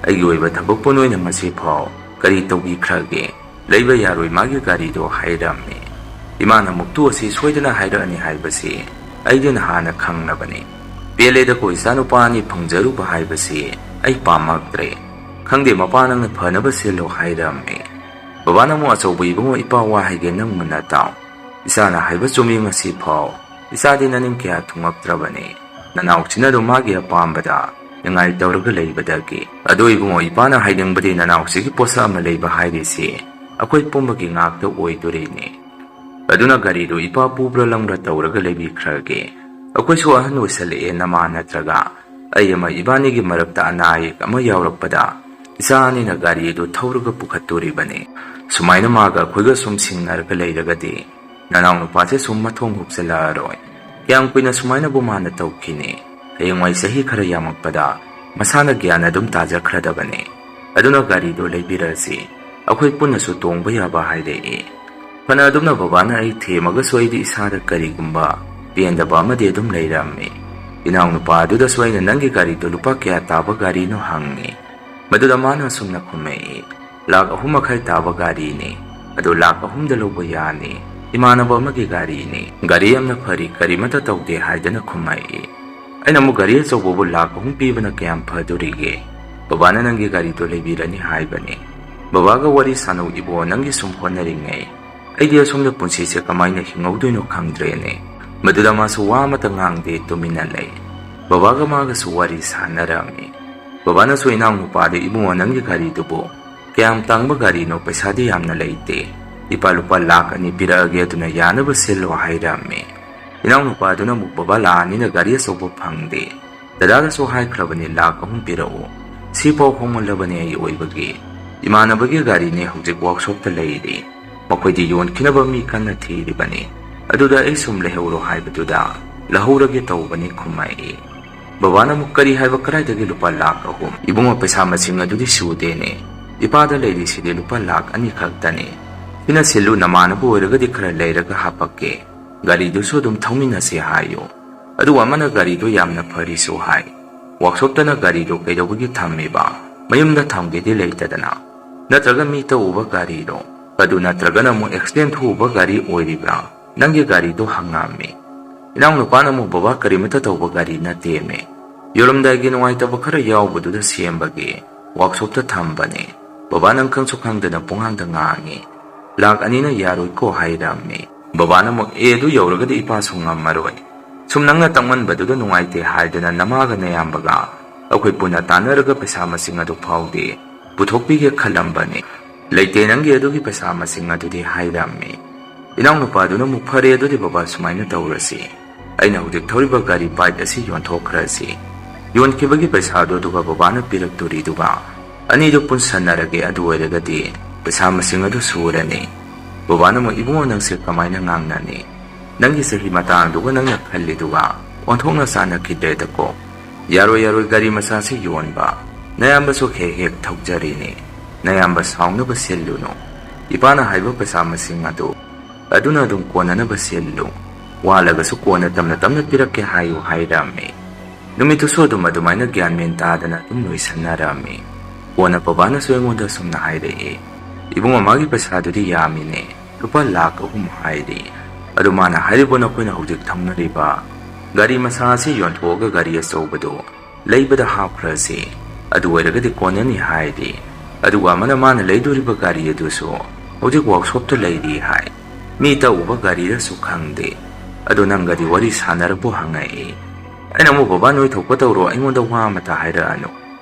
ꯑꯩꯒꯤ ꯑꯣꯏꯕ ꯊꯕꯛꯄꯨ ꯅꯣꯏꯅ ꯉꯁꯤꯐꯥꯎ ꯀꯔꯤ ꯇꯧꯕꯤꯈ꯭ꯔꯒꯦ? ꯂꯩꯕ ꯌꯥꯔꯣꯏ ꯃꯥꯒꯤ ꯒꯥꯔꯤꯗꯣ" ꯍꯥꯏꯔꯝꯃꯤ꯫ ꯏꯃꯥꯅ ꯃꯨꯛꯇꯨ ꯑꯁꯤ ꯁꯣꯏꯗꯅ ꯍꯥꯏꯔꯛꯑꯅꯤ ꯍꯥꯏꯕꯁꯤ ꯑꯩꯗꯤ ꯅꯍꯥꯟꯅ ꯈꯪꯂꯕꯅꯤ꯫ "ꯄꯦꯜꯂꯦꯗꯀꯣ, ꯏꯆꯥꯅꯨꯄꯥ ꯑꯅꯤ ꯐꯪꯖꯔꯨꯕ ꯍꯥꯏꯕꯁꯤ ꯑꯩ ꯄꯥꯝꯃꯛꯇ꯭ꯔꯦ꯫ ꯈꯪꯗꯦ, ꯃꯄꯥ ꯅꯪꯅ ꯐꯅꯕ ꯁꯤꯜꯂꯣ" ꯍꯥꯏꯔꯝꯃꯤ꯫ ꯕꯕꯥꯅ ꯑꯃꯨꯛ, "ꯑꯆꯧꯕ ꯏꯕꯨꯡꯉꯣ, ꯏꯄꯥ ꯋꯥ ꯍꯥꯏꯒꯦ, ꯅꯪ ꯃꯨꯟꯅ ꯇꯥꯎ꯫ ꯏꯆꯥꯅ ꯍꯥꯏꯕ ꯆꯨꯝꯃꯤ ꯉꯁꯤꯐꯥꯎ꯫ ꯏꯆꯥꯗꯤ ꯅꯅꯤꯡ ꯀꯌꯥ ꯊꯨꯡꯉꯛꯇ꯭ꯔꯕꯅꯤ꯫ ꯅꯅꯥꯎꯁꯤꯅ ꯑꯗꯨꯝ ꯃꯥꯒꯤ ꯑꯄꯥꯝꯕꯗ ꯅꯤꯡꯉꯥꯏ ꯇꯧꯔꯒ ꯂꯩꯕꯗꯒꯤ꯫ ꯑꯗꯣ ꯏꯕꯨꯡꯉꯣ, ꯏꯄꯥꯅ ꯍꯥꯏꯅꯤꯡꯕꯗꯤ ꯅꯅꯥꯎꯁꯤꯒꯤ ꯄꯣꯠꯁꯛ ꯑꯃ ꯂꯩꯕ ꯍꯥꯏꯔꯤꯁꯤ ꯑꯩꯈꯣꯏ ꯄꯨꯝꯕꯒꯤ ꯉꯥꯛꯇ ꯑꯣꯏꯗꯣꯔꯤꯅꯤ꯫ ꯑꯗꯨꯅ ꯒꯥꯔꯤꯗꯨ ꯏꯄꯥ ꯄꯨꯕ꯭ꯔꯥ ꯂꯪꯕ꯭ꯔꯥ ꯇꯧꯔꯒ ꯂꯩꯕꯤꯈ꯭ꯔꯒꯦ꯫ ꯑꯩꯈꯣꯏꯁꯨ ꯑꯍꯟ ꯑꯣꯏꯁꯜꯂꯛꯑꯦ, ꯅꯃꯥ ꯅꯠꯇ꯭ꯔꯒ ꯑꯩ ꯑꯃ, ꯏꯕꯥꯅꯤꯒꯤ ꯃꯔꯛꯇ ꯑꯅꯥ ꯑꯌꯦꯛ ꯑꯃ ꯌꯥꯎꯔꯛꯄꯗ ꯏꯆꯥ ꯑꯅꯤꯅ ꯒꯥꯔꯤ ꯑꯗꯨ ꯊꯧꯔꯒ ꯄꯨꯈꯠꯇꯣꯔꯤꯕꯅꯤ꯫ ꯁꯨꯃꯥꯏꯅ ꯃꯥꯒ ꯑꯩꯈꯣꯏꯒ ꯁꯨꯝ ꯁꯤꯡꯅꯔꯒ ꯂꯩꯔꯒꯗꯤ ꯅꯅꯥꯎ ꯅꯨꯄꯥꯁꯦ ꯁꯨꯝ ꯃꯊꯣꯡ ꯍꯨꯛꯆꯜꯂꯛꯑꯔꯣꯏ꯫ ꯀꯌꯥꯝ ꯀꯨꯏꯅ ꯁꯨꯃꯥꯏꯅꯕꯨ ꯃꯥꯅ ꯇꯧꯈꯤꯅꯤ? ꯍꯌꯦꯡꯋꯥꯏ ꯆꯍꯤ ꯈꯔ ꯌꯥꯝꯃꯛꯄꯗ ꯃꯁꯥꯅ ꯒ꯭ꯌꯥꯟ ꯑꯗꯨꯝ ꯇꯥꯖꯈ꯭ꯔꯗꯕꯅꯤ꯫ ꯑꯗꯨꯅ ꯒꯥꯔꯤꯗꯣ ꯂꯩꯕꯤꯔꯁꯤ꯫ ꯑꯩꯈꯣꯏ ꯄꯨꯟꯅꯁꯨ ꯇꯣꯡꯕ ꯌꯥꯕ" ꯍꯥꯏꯔꯛꯏ꯫ ꯐꯅ ꯑꯗꯨꯝꯅ ꯕꯕꯥꯅ ꯑꯩ ꯊꯦꯝꯃꯒꯁꯨ ꯑꯩꯗꯤ ꯏꯁꯥꯗ ꯀꯔꯤꯒꯨꯝꯕ ꯄꯦꯟꯗꯕ ꯑꯃꯗꯤ ꯑꯗꯨꯝ ꯂꯩꯔꯝꯃꯤ꯫ "ꯏꯅꯥꯎꯅꯨꯄꯥ ꯑꯗꯨꯗꯁꯨ ꯑꯩꯅ ꯅꯪꯒꯤ ꯒꯥꯔꯤꯗꯣ ꯂꯨꯄꯥ ꯀꯌꯥ ꯇꯥꯕ ꯒꯥꯔꯤꯅꯣ ꯍꯪꯉꯤ꯫ ꯃꯗꯨꯗ ꯃꯥꯅ ꯑꯁꯨꯝꯅ ꯈꯨꯝꯃꯛꯏ, "ꯂꯥꯛ ꯑꯍꯨꯝ ꯃꯈꯥꯏ ꯇꯥꯕ ꯒꯥꯔꯤꯅꯤ꯫ ꯑꯗꯨ ꯂꯥꯛ ꯑꯍꯨꯝꯗ ꯂꯧꯕ ꯌꯥꯅꯤ꯫ ꯏꯃꯥꯟꯅꯕ ꯑꯃꯒꯤ ꯒꯥꯔꯤꯅꯤ꯫ ꯒꯥꯔꯤ ꯌꯥꯝꯅ ꯐꯔꯤ, ꯀꯔꯤꯃꯠꯇ ꯇꯧꯗꯦ" ꯍꯥꯏꯗꯅ ꯈꯨꯝꯃꯛꯏ꯫ ꯑꯩꯅ ꯑꯃꯨꯛ, "ꯒꯥꯔꯤ ꯑꯆꯧꯕꯕꯨ ꯂꯥꯛ ꯑꯍꯨꯝ ꯄꯤꯕꯅ ꯀꯌꯥꯝ ꯐꯗꯣꯔꯤꯒꯦ? ꯕꯕꯥꯅ ꯅꯪꯒꯤ ꯒꯥꯔꯤꯗꯣ ꯂꯩꯕꯤꯔꯅꯤ ꯍꯥꯏꯕꯅꯤ꯫ ꯕꯕꯥꯒ ꯋꯥꯔꯤ ꯁꯥꯟꯅꯧ ꯏꯕꯣ, ꯅꯪꯒꯤ ꯁꯨꯝ ꯍꯣꯠꯅꯔꯤꯉꯩ꯫ ꯑꯩꯗꯤ ꯑꯁꯣꯝꯗ ꯄꯨꯟꯁꯤꯁꯦ ꯀꯃꯥꯏꯅ ꯍꯤꯡꯍꯧꯗꯣꯏꯅꯣ ꯈꯪꯗ꯭ꯔꯦꯅꯦ"꯫ ꯃꯗꯨꯗ ꯃꯥꯁꯨ ꯋꯥ ꯑꯃꯠꯇ ꯉꯥꯡꯗꯦ, ꯇꯨꯃꯤꯟꯅ ꯂꯩ꯫ ꯕꯕꯥꯒ ꯃꯥꯒꯁꯨ ꯋꯥꯔꯤ ꯁꯥꯟꯅꯔꯝꯃꯤ꯫ ꯕꯕꯥꯅꯁꯨ, "ꯏꯅꯥꯎꯅꯨꯄꯥꯗ, ꯏꯕꯨꯡꯉꯣ, ꯅꯪꯒꯤ ꯒꯥꯔꯤꯗꯨꯕꯨ ꯀꯌꯥꯝ ꯇꯥꯡꯕ ꯒꯥꯔꯤꯅꯣ? ꯄꯩꯁꯥꯗꯤ ꯌꯥꯝꯅ ꯂꯩꯇꯦ꯫ ꯏꯄꯥ ꯂꯨꯄꯥ ꯂꯥꯛ ꯑꯅꯤ ꯄꯤꯔꯛꯑꯒꯦ, ꯑꯗꯨꯅ ꯌꯥꯅꯕ ꯁꯤꯜꯂꯣ" ꯍꯥꯏꯔꯝꯃꯤ꯫ ꯏꯅꯥꯎꯅꯨꯄꯥꯗꯨꯅ ꯑꯃꯨꯛ, "ꯕꯕꯥ, ꯂꯥꯛ ꯑꯅꯤꯅ ꯒꯥꯔꯤ ꯑꯆꯧꯕ ꯐꯪꯗꯦ꯫ ꯗꯗꯥꯗꯁꯨ ꯍꯥꯏꯈ꯭ꯔꯕꯅꯤ, ꯂꯥꯛ ꯑꯍꯨꯝ ꯄꯤꯔꯛꯎ꯫ ꯁꯤꯐꯥꯎ ꯍꯣꯡꯃꯜꯂꯕꯅꯤ ꯑꯩ ꯑꯣꯏꯕꯒꯤ"꯫ "ꯏꯃꯥꯟꯅꯕꯒꯤ ꯒꯥꯔꯤꯅꯦ, ꯍꯧꯖꯤꯛ ꯋꯥꯔꯛꯁꯣꯞꯇ ꯂꯩꯔꯤ꯫ ꯃꯈꯣꯏꯗꯤ ꯌꯣꯟꯈꯤꯅꯕ ꯃꯤ ꯀꯟꯅ ꯊꯤꯔꯤꯕꯅꯤ꯫ ꯑꯗꯨꯗ ꯑꯩ ꯁꯨꯝ ꯂꯩꯍꯧꯔꯣ ꯍꯥꯏꯕꯗꯨꯗ ꯂꯧꯍꯧꯔꯒꯦ ꯇꯧꯕꯅꯤ" ꯈꯨꯝꯃꯛꯏ꯫ ꯕꯕꯥꯅ ꯑꯃꯨꯛ, "ꯀꯔꯤ ꯍꯥꯏꯕ? ꯀꯗꯥꯏꯗꯒꯤ ꯂꯨꯄꯥ ꯂꯥꯈ ꯑꯍꯨꯝ? ꯏꯕꯨꯡꯉꯣ, ꯄꯩꯁꯥ ꯃꯁꯤꯡ ꯑꯗꯨꯗꯤ ꯁꯨꯗꯦꯅꯦ꯫ ꯏꯄꯥꯗ ꯂꯩꯔꯤꯁꯤꯗꯤ ꯂꯨꯄꯥ ꯂꯥꯈ ꯑꯅꯤ ꯈꯛꯇꯅꯤ꯫ ꯁꯤꯅ ꯁꯤꯜꯂꯨ, ꯅꯃꯥꯟꯅꯕ ꯑꯣꯏꯔꯒꯗꯤ ꯈꯔ ꯂꯩꯔꯒ ꯍꯥꯞꯄꯛꯀꯦ꯫ ꯒꯥꯔꯤꯗꯨꯁꯨ ꯑꯗꯨꯝ ꯊꯧꯃꯤꯟꯅꯁꯦ ꯍꯥꯏꯌꯨ꯫ ꯑꯗꯨꯒ ꯑꯃꯅ ꯒꯥꯔꯤꯗꯨ ꯌꯥꯝꯅ ꯐꯔꯤꯁꯨ ꯍꯥꯏ꯫ ꯋꯥꯔꯛꯁꯣꯞꯇꯅ ꯒꯥꯔꯤꯗꯨ ꯀꯩꯗꯧꯕꯒꯤ ꯊꯝꯃꯤꯕ? ꯃꯌꯨꯝꯗ ꯊꯝꯒꯦꯗꯤ ꯂꯩꯇꯗꯅ? ꯅꯠꯇ꯭ꯔꯒ ꯃꯤ ꯇꯧꯕ ꯒꯥꯔꯤꯔꯣ? ꯑꯗꯨ ꯅꯠꯇ꯭ꯔꯒꯅ ꯑꯃꯨꯛ ꯑꯦꯛꯁꯤꯗꯦꯟ ꯊꯣꯛꯎꯕ ꯒꯥꯔꯤ ꯑꯣꯏꯔꯤꯕ꯭ꯔꯥ?" ꯅꯪꯒꯤ ꯒꯥꯔꯤꯗꯣ ꯍꯪꯉꯝꯃꯤ꯫ ꯏꯅꯥꯎꯅꯨꯄꯥꯅ ꯑꯃꯨꯛ, "ꯕꯕꯥ, ꯀꯔꯤꯃꯠꯇ ꯇꯧꯕ ꯒꯥꯔꯤ ꯅꯠꯇꯦꯃꯦ꯫ ꯌꯣꯜꯂꯝꯗꯥꯏꯒꯤ ꯅꯨꯡꯉꯥꯏꯇꯕ ꯈꯔ ꯌꯥꯎꯕꯗꯨꯗ ꯁꯦꯝꯕꯒꯤ ꯋꯥꯔꯛꯁꯣꯞꯇ ꯊꯝꯕꯅꯦ꯫ ꯕꯕꯥ ꯅꯪ ꯈꯪꯁꯨ ꯈꯪꯗꯅ ꯄꯨꯡꯍꯥꯡꯗ ꯉꯥꯡꯉꯤ꯫ ꯂꯥꯛ ꯑꯅꯤꯅ ꯌꯥꯔꯣꯏꯀꯣ" ꯍꯥꯏꯔꯝꯃꯤ꯫ ꯕꯕꯥꯅ ꯑꯃꯨꯛ, "ꯑꯦ, ꯑꯗꯨ ꯌꯧꯔꯒꯗꯤ ꯏꯄꯥꯁꯨ ꯉꯝꯃꯔꯣꯏ꯫ ꯁꯨꯝ ꯅꯪꯅ ꯇꯛꯃꯟꯕꯗꯨꯗ ꯅꯨꯡꯉꯥꯏꯇꯦ ꯍꯥꯏꯗꯅ ꯅꯃꯥꯒ ꯅꯌꯥꯝꯕꯒ ꯑꯩꯈꯣꯏ ꯄꯨꯟꯅ ꯇꯥꯟꯅꯔꯒ ꯄꯩꯁꯥ ꯃꯁꯤꯡ ꯑꯗꯨ ꯐꯥꯎꯗꯤ ꯄꯨꯊꯣꯛꯄꯤꯒꯦ ꯈꯜꯂꯝꯕꯅꯤ꯫ ꯂꯩꯇꯦ ꯅꯪꯒꯤ ꯑꯗꯨꯒꯤ ꯄꯩꯁꯥ ꯃꯁꯤꯡ ꯑꯗꯨꯗꯤ" ꯍꯥꯏꯔꯝꯃꯤ꯫ ꯏꯅꯥꯎꯅꯨꯄꯥꯗꯨꯅ ꯑꯃꯨꯛ, "ꯐꯔꯦ, ꯑꯗꯨꯗꯤ ꯕꯕꯥ, ꯁꯨꯃꯥꯏꯅ ꯇꯧꯔꯁꯤ꯫ ꯑꯩꯅ ꯍꯧꯖꯤꯛ ꯊꯧꯔꯤꯕ ꯒꯥꯔꯤ ꯕꯥꯏꯛ ꯑꯁꯤ ꯌꯣꯟꯊꯣꯛꯈ꯭ꯔꯁꯤ꯫ ꯌꯣꯟꯈꯤꯕꯒꯤ ꯄꯩꯁꯥꯗꯨ ꯑꯗꯨꯒ ꯕꯕꯥꯅ ꯄꯤꯔꯛꯇꯣꯔꯤꯗꯨꯒ ꯑꯅꯤꯗꯨ ꯄꯨꯟꯁꯟꯅꯔꯒꯦ꯫ ꯑꯗꯨ ꯑꯣꯏꯔꯒꯗꯤ ꯄꯩꯁꯥ ꯃꯁꯤꯡ ꯑꯗꯨ ꯁꯨꯔꯅꯤ"꯫ ꯕꯕꯥꯅ ꯑꯃꯨꯛ, "ꯏꯕꯨꯡꯉꯣ, ꯅꯪꯁꯦ ꯀꯃꯥꯏꯅ ꯉꯥꯡꯅꯅꯤ? ꯅꯪꯒꯤ ꯆꯍꯤ ꯃꯇꯥꯡꯗꯨꯒ ꯅꯪꯅ ꯈꯜꯂꯤꯗꯨꯒ ꯑꯣꯟꯊꯣꯛꯅ ꯆꯥꯟꯅꯈꯤꯗ꯭ꯔꯦꯗꯀꯣ꯫ ꯌꯥꯔꯣꯏ, ꯌꯥꯔꯣꯏ, ꯒꯥꯔꯤ ꯃꯆꯥꯁꯤ ꯌꯣꯟꯕ꯫ ꯅꯌꯥꯝꯕꯁꯨ ꯍꯦꯛ ꯍꯦꯛ ꯊꯧꯖꯔꯤꯅꯤ꯫ ꯅꯌꯥꯝꯕ ꯁꯥꯎꯅꯕ ꯁꯤꯜꯂꯨꯅꯨ꯫ ꯏꯄꯥꯅ ꯍꯥꯏꯕ ꯄꯩꯁꯥ ꯃꯁꯤꯡ ꯑꯗꯨ ꯑꯗꯨꯅ ꯑꯗꯨꯝ ꯀꯣꯟꯅꯅꯕ ꯁꯤꯜꯂꯨ꯫ ꯋꯥꯠꯂꯒꯁꯨ ꯀꯣꯟꯅ ꯇꯞꯅ ꯇꯞꯅ ꯄꯤꯔꯛꯀꯦ ꯍꯥꯏꯌꯨ" ꯍꯥꯏꯔꯝꯃꯤ꯫ ꯅꯨꯃꯤꯠꯇꯨꯁꯨ ꯑꯗꯨꯝ ꯑꯗꯨꯃꯥꯏꯅ ꯒ꯭ꯌꯥꯟ ꯃꯦꯟ ꯇꯥꯗꯅ ꯑꯗꯨꯝ ꯂꯣꯏꯁꯟꯅꯔꯝꯃꯤ꯫ ꯀꯣꯟꯅ ꯕꯕꯥꯅꯁꯨ ꯑꯩꯉꯣꯟꯗ ꯁꯨꯝꯅ ꯍꯥꯏꯔꯛꯏ, "ꯏꯕꯨꯡꯉꯣ, ꯃꯥꯒꯤ ꯄꯩꯁꯥꯗꯨꯗꯤ ꯌꯥꯝꯃꯤꯅꯦ, ꯂꯨꯄꯥ ꯂꯥꯈ ꯑꯍꯨꯝ ꯍꯥꯏꯔꯤ꯫ ꯑꯗꯨ ꯃꯥꯅ ꯍꯥꯏꯔꯤꯕ ꯅꯈꯣꯏꯅ ꯍꯧꯖꯤꯛ ꯊꯧꯅꯔꯤꯕ ꯒꯥꯔꯤ ꯃꯆꯥ ꯑꯁꯤ ꯌꯣꯟꯊꯣꯛꯑꯒ ꯒꯥꯔꯤ ꯑꯆꯧꯕꯗꯨ ꯂꯩꯕꯗ ꯍꯥꯞꯈ꯭ꯔꯁꯤ꯫ ꯑꯗꯨ ꯑꯣꯏꯔꯒꯗꯤ ꯀꯣꯟꯅꯅꯤ" ꯍꯥꯏꯔꯤ꯫ ꯑꯗꯨꯒ ꯑꯃꯅ ꯃꯥꯅ ꯂꯩꯗꯣꯔꯤꯕ ꯒꯥꯔꯤ ꯑꯗꯨꯁꯨ ꯍꯧꯖꯤꯛ ꯋꯥꯔꯛꯁꯣꯞꯇ ꯂꯩꯔꯤ ꯍꯥꯏ꯫ ꯃꯤ ꯇꯧꯕ ꯒꯥꯔꯤꯔꯁꯨ ꯈꯪꯗꯦ꯫ ꯑꯗꯨ ꯅꯪꯒꯗꯤ ꯋꯥꯔꯤ ꯁꯥꯟꯅꯔꯕꯣ ꯍꯪꯉꯛꯏ꯫ ꯑꯩꯅ ꯑꯃꯨꯛ, "ꯕꯕꯥ, ꯅꯣꯏ ꯊꯣꯛꯄ ꯇꯧꯔꯣ, ꯑꯩꯉꯣꯟꯗ ꯋꯥ ꯑꯃꯇ ꯍꯥꯏꯔꯛꯑꯅꯨ꯫